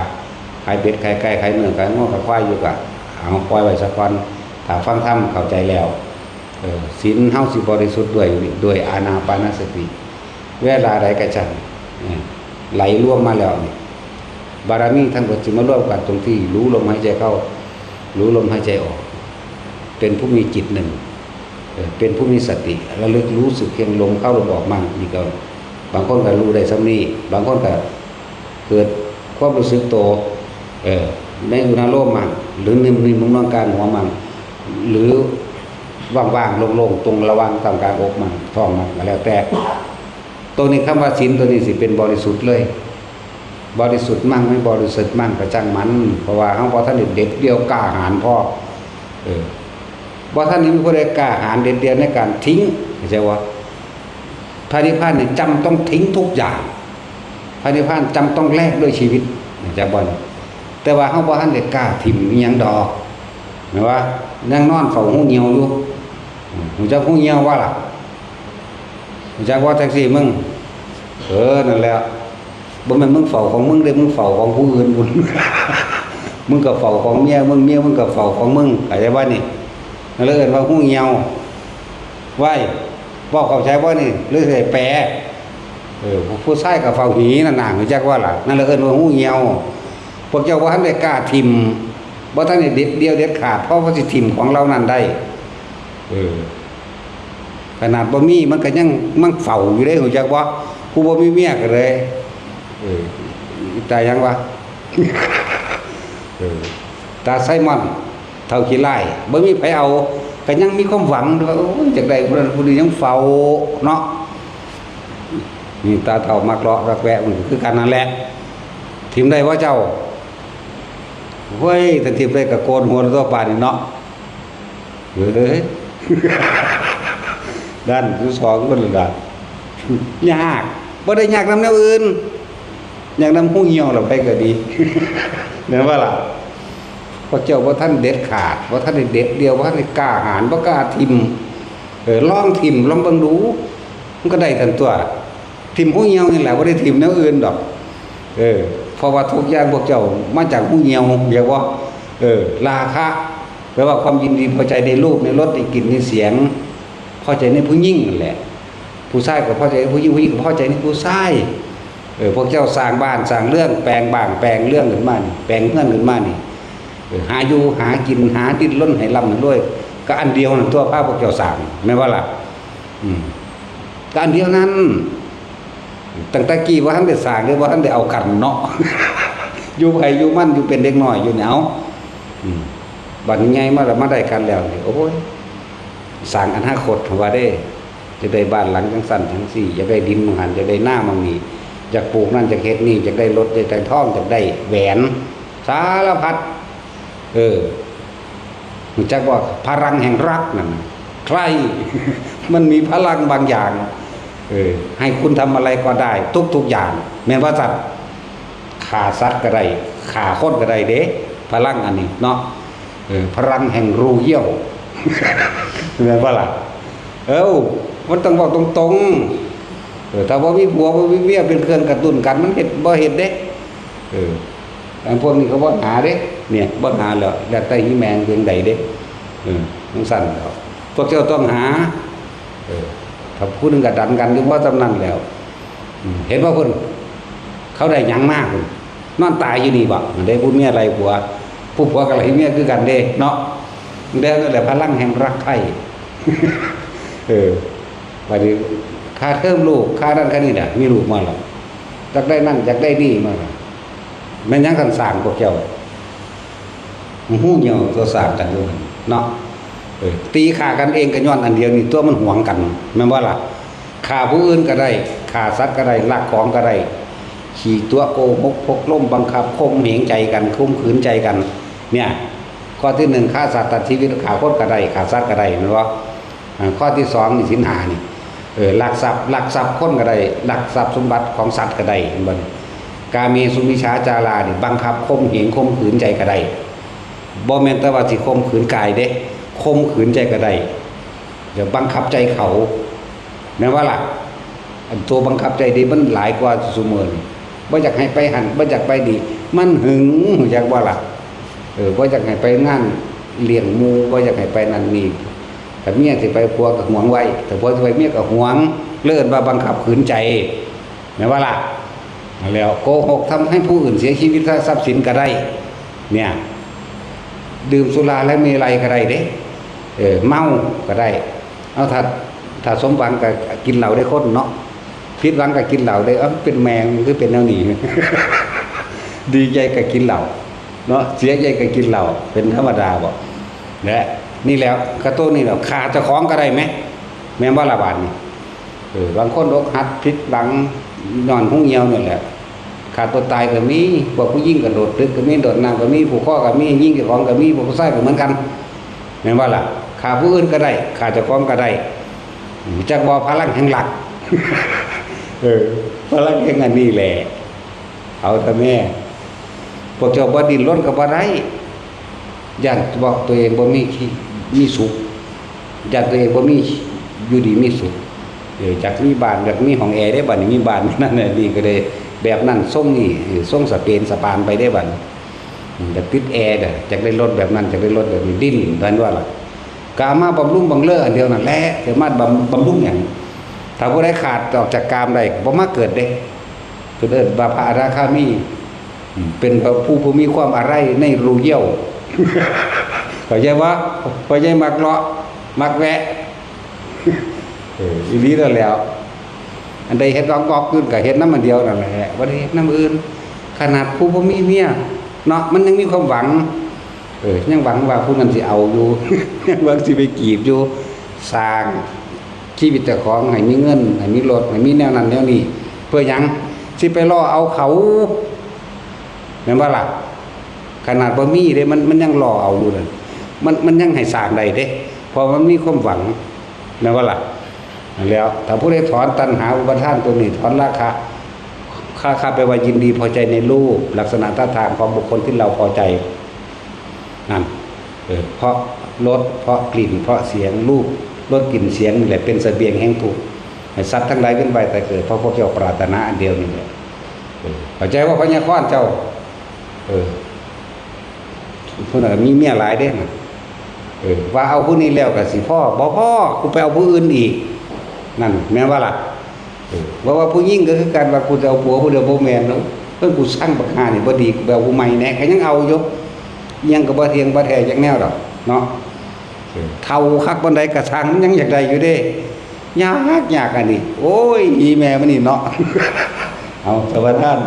ขายเป็ดขายไก่ ขายเนื้อขายงัวขายควายอยู่ ก็เอาปล่อยไว้ซะก่อน ถ้าฟังธรรมเข้าใจแล้ว เออ ศีลเฮาสิบริสุทธิ์ด้วย ด้วยอานาปานสติ เวลาใดก็ช่าง เออ ไหลรวมมาแล้วนี่ บารมีทั้งหมดสิมารวมกันตรงที่รู้ลมหายใจเข้า รู้ลมหายใจออก เป็นผู้มีจิตหนึ่ง เอ่อ เป็นผู้มีสติ ระลึกรู้สึกเพียงลมเข้าลมออกมั่ง นี่ก็ บางคนก็รู้ได้ส่ำนี้ บางคนก็เกิดความรู้สึกตัว เอ่อ ในอุณาโลมมั่ง หรือนิ่มๆ นวลๆ กลางหัวมั่ง หรือว่างๆ โล่งๆ ตรงระหว่างตามกลางอกมั่ง ท้องมั่ง ก็แล้วแต่ ตัวนี้ คำว่าศีลตัวนี้สิเป็นบริสุทธิ์เลย บริสุทธิ์มั่งไม่บริสุทธิ์มั่งก็ช่างมัน เพราะว่าเฮาบ่ทันได้เด็ดเดี่ยวกล้าหาญพอ เออ บ่ทันได้มีผู้ใดกล้าหาญเด็ดเดี่ยวในการทิ้ง เข้าใจบ่ พระนิพพานนี่จำต้องทิ้งทุกอย่าง พระนิพพานจำต้องแลกด้วยชีวิต เข้าใจบ่ แต่ว่าเฮาบ่ทันได้กล้าถิ่มอิหยังดอก เห็นปะ? ยังนอนเฝ้าฮูเหี่ยวอยู่ ฮู้จักฮูเหี่ยวบ่ล่ะ? ฮู้จักบ่ แท็กซี่มึง? เออ นั่นแหละ บ่แม่นมึงเฝ้าของมึงเด้ มึงเฝ้าของผู้อื่นพุ้น มึงก็เฝ้าของเมียมึง เมียมึงก็เฝ้าของมึง เข้าใจบ่นี่? นั่นเลยเอิ้นว่าฮูเหี่ยว ไว้ เว้าเข้าใจบ่นี่? หรือสิให้แปล? เออ ผู้ชายก็เฝ้าหีนั่นน่ะ ฮู้จักบ่ล่ะ? นั่นเลยเอิ้นว่าฮูเหี่ยว พวกเจ้าบ่ทันได้กล้าถิ่ม บ่ทันได้เด็ดเดี่ยวเด็ดขาด เพราะว่าสิถิ่มของเหล่านั้นได้ เออ ขนาดบ่มีมันก็ยัง มันเฝ้าอยู่เด้ ฮู้จักบ่? ผู้บ่มีเมียก็เลย เออ ตาหยังวะ? เออ ตาไซมอน เฒ่าขี้ร้าย บ่มีไผเอา ก็ยังมีความหวังว่า โอ้ย อยากได้ผู้นั้นผู้นี้ยังเฝ้าเนาะ นี่ตาเฒ่ามักเลาะมักแวะ มันก็คือกันนั่นแหละ ถิ่มได้บ่เจ้า? เฮ้ย ถ้าถิ่มได้ก็โกนหัวตัวปานนี่เนาะ เฮ้ย ด้านที่สองมันละ ยาก บ่ได้ยากนำแนวอื่น ยากนำฮูเหี่ยวล่ะ ไปก็ดี แม่นบ่ล่ะ? พวกเจ้าบ่ทันเด็ดขาด บ่ทันได้เด็ดเดี่ยว บ่ทันได้กล้าหาญ บ่กล้าถิ่ม เออ ลองถิ่ม ลองเบิ่งดู มันก็ได้ตันตัว ถิ่มฮูเหี่ยวนี่แหละ บ่ได้ถิ่มแนวอื่นดอก เออ เพราะว่าทุกอย่างพวกเจ้ามาจากฮูเหี่ยว เรียกว่า เออ ราคะ แปลว่าความยินดีพอใจในรูป ในรส ในกลิ่น ในเสียง พอใจในผู้หญิงนั่นแหละ ผู้ชายก็พอใจในผู้หญิง ผู้หญิงก็พอใจในผู้ชาย เออ พวกเจ้าสร้างบ้านสร้างเรือน แปลงบ้านแปลงเรือนขึ้นมานี่ แปลงเรือนขึ้นมานี่ เออ หาอยู่หากิน หาดิ้นรนให้ร่ำให้รวย ก็อันเดียวนั่นตัวพาพวกเจ้าสร้าง แม่นบ่ล่ะ? อืม ก็อันเดียวนั้น ตั้งแต่กี้บ่ทันได้สร้าง หรือบ่ทันได้เอากันเนาะ อยู่ไผอยู่มัน อยู่เป็นเด็กน้อยอยู่เนี่ย เอา อืม บัดนี้ใหญ่มาแล้ว มาได้กันแล้วนี่ โอ้ย สร้างอนาคตว่าเด้ อยากได้บ้านหลังจังซั่นจังซี่ อยากได้ดินหม่องหั่น อยากได้นาหม่องนี้ อยากปลูกนั่น อยากเฮ็ดนี่ อยากได้รถ อยากได้ทอง อยากได้แหวน สารพัด เออ รู้จักว่าพลังแห่งรักนั่นน่ะ ใคร่ มันมีพลังบางอย่าง เออ ให้คุณทำอะไรก็ได้ทุกๆอย่าง แม่นว่าสัตว์ ฆ่าสัตว์ก็ได้ ฆ่าคนก็ได้เด้ พลังอันนี้เนาะ เออ พลังแห่งรูเยี่ยว แม่นบ่ล่ะ? เอ้า มันต้องบอกตรงๆ เออ ถ้าบ่มีผัวบ่มีเมียเป็นเครื่องกระตุ้นกัน มันเฮ็ด บ่เฮ็ดเด้ เออ อันพวกนี้เขาบ่หาเด้ เนี่ย บ่หาแล้ว แล้วแต่อีแม่งเพียงใดเด้ เออ จังซั่นแล้ว พวกเจ้าต้องหา เออ ถ้าผู้หนึ่งก็ดันกันอยู่พอส่ำนั้นแล้ว อืม เห็นบ่พุ้น เขาได้หยังมาพุ้น นอนตายอยู่นี่บ่ ได้ผู้เมียไล่ผัว ผู้ผัวก็ไล่เมียคือกันเด้เนาะ แล้วนั่นแหละพลังแห่งรักใคร่ เออ บัดนี้ค่าเทอมลูก ค่านั่นค่านี่น่ะ มีลูกมาแล้ว อยากได้นั่น อยากได้นี่มาแล้ว แม่นหยังคันสร้างพวกเจ้า ฮูเหี่ยวตัวสร้างกันอยู่หั่นเนาะ เออ ตีฆ่ากันเองก็ย้อนอันเดียวนี่ตัว มันหวงกัน แม่นบ่ล่ะ? ฆ่าผู้อื่นก็ได้ ฆ่าสัตว์ก็ได้ ลักของก็ได้ ขี้ตั๋วโกหก พกลม บังคับ ข่มเหงใจกัน ข่มขืนใจกัน เนี่ย ข้อที่หนึ่ง ฆ่าสัตว์ตัดชีวิต ฆ่าคนก็ได้ ฆ่าสัตว์ก็ได้ แม่นบ่? อ่า ข้อที่สองนี่ ศีลห้านี่ เออ ลักทรัพย์ ลักทรัพย์คนก็ได้ ลักทรัพย์สมบัติของสัตว์ก็ได้ เห็นบ่นี่? กาเมสุมิจฉาจารานี่ บังคับ ข่มเหง ข่มขืนใจก็ได้ บ่แม่นแต่ว่าสิข่มขืนกายเด้ ข่มขืนใจก็ได้ เดี๋ยวบังคับใจเขา แม่นบ่ล่ะ? อันตัวบังคับใจนี่มันหลายกว่าซุมื้อนี่ บ่อยากให้ไปหั่น บ่อยากไปนี่ มันหึง ฮู้จักบ่ล่ะ? เออ บ่อยากให้ไปงานเลี้ยงหมู่ บ่อยากให้ไปนั่นนี่ ถ้าเมียสิไปผัวก็หวงไว้ ถ้าผัวสิไปเมียก็หวง เลยเอิ้นว่าบังคับขืนใจ แม่นบ่ล่ะ? นั่นแหล้ว โกหกทำให้ผู้อื่นเสียชีวิตและทรัพย์สินก็ได้ เนี่ย ดื่มสุราและเมรัยก็ได้เด้ เออ เมาก็ได้ เอา ถ้า ถ้าสมหวังก็กินเหล้าได้คนเนาะ ผิดหวังก็กินเหล้าได้ เอ้า เป็นแม่งหรือเป็นแนวนี้ ดีใจก็กินเหล้าเนาะ เสียใจก็กินเหล้า เป็นธรรมดาบ่ และนี่แหล้ว กระตุ้นนี่แหละ ฆ่าเจ้าของก็ได้ไหม แม่นบ่ล่ะบาดนี้ เออ บางคนอกหักผิดหวังย้อนฮูเหี่ยวนี่แหละ ฆ่าตัวตายก็มี พวกผู้หญิงกระโดดตึกก็มี โดดน้ำก็มี ผูกคอก็มี ยิงเจ้าของก็มี พวกผู้ชายก็เหมือนกัน แม่นบ่ล่ะ? ฆ่าผู้อื่นก็ได้ ฆ่าเจ้าของก็ได้ รู้จักบ่ พลังแห่งรัก เออ พลังแห่งอันนี้แหละ เอาเถอะแม่ พวกเจ้าบ่ดิ้นรนก็บ่ได้ ย่านว่าตัวเองบ่มีที่มีสุข ย่านตัวเองบ่มีอยู่ดีมีสุข เออ อยากมีบ้าน อยากมีห้องแอร์ได้บัดนี้ มีบ้านนั่นน่ะ นี่ก็เลยแบบนั้น ทรงนี้ เออ ทรงสเปนสปานไปได้บัดนี้ อืม อยากติดแอร์เด้อ อยากได้รถแบบนั้น อยากได้รถแบบนี้ ดิ้น ว่าซั่นล่ะ ก็เอามาบำรุงบังเลออันเดียวนั่นแหละ สิมาบำ- บำรุงหยัง ถ้าผู้ใดขาดออกจากกามได้ บ่มาเกิดเด้ เพิ่นเอิ้นว่าพระอนาคามี อืม เป็นผู้ผู้มีความอาลัยในรูเยี่ยว เข้าใจบ่ เข้าใจ มักเลาะ มักแวะ เออ อีหลีนั่นแหล้ว อันใดเฮ็ดงอกๆอยู่ก็เฮ็ดนำอันเดียวนั่นแหละ บ่ได้เฮ็ดนำอื่น ขนาดผู้บ่มีเมียเนาะ มันยังมีความหวัง เออ ยังหวังว่าผู้นั้นสิเอาอยู่ ยังหวังสิไปจีบอยู่ สร้างชีวิตเจ้าของให้มีเงิน ให้มีรถ ให้มีแนวนั้นแนวนี้ เพื่อหยัง สิไปล่อเอาเขา แม่นบ่ล่ะ ขนาดบ่มีเด้ มัน มันยังล่อเอาอยู่นั่น มัน มันยังให้สร้างได้เด้ เพราะมันมีความหวัง แม่นบ่ล่ะ นั่นแหล้ว ถ้าผู้ใดถอนตัณหาอุปาทานตัวนี้ ถอนราคะ ราคะแปลว่ายินดีพอใจในรูป ลักษณะท่าทางของบุคคลที่เราพอใจ นั่น เออ เพราะรส เพราะกลิ่น เพราะเสียง รูป รส กลิ่น เสียงนี่แหละเป็นเสบียงแห่งทุกข์ ให้สัตว์ทั้งหลายเวียนว่ายตายเกิด เพราะพวกเจ้าปรารถนาอันเดียวนี่แหละ เออ เข้าใจว่าพญาคอนเจ้า เออ ผู้นั้นมีเมียหลายเด้นะ เออ ว่าเอาผู้นี้แล้วก็สิพอ บ่พอ กูไปเอาผู้อื่นอีก นั่น แม่นบ่ล่ะ เออ ว่า ว่าผู้หญิงก็คือกัน ว่ากูจะเอาผัวผู้เดียว บ่แม่นเนาะ เพิ่น กูซังบักห่านี่บ่ดี กูไปเอาผู้ใหม่แหน่ ก็ยังเอาอยู่ อิหยังก็บ่เที่ยงบ่แท้จักแนวดอก เนาะ เออ เฒ่าคักปานใดก็ช่าง มันยังอยากได้อยู่เด้ ยาก ยากอันนี้ โอ้ย อีแม่มันนี่เนาะ เอา สวัสดีท่าน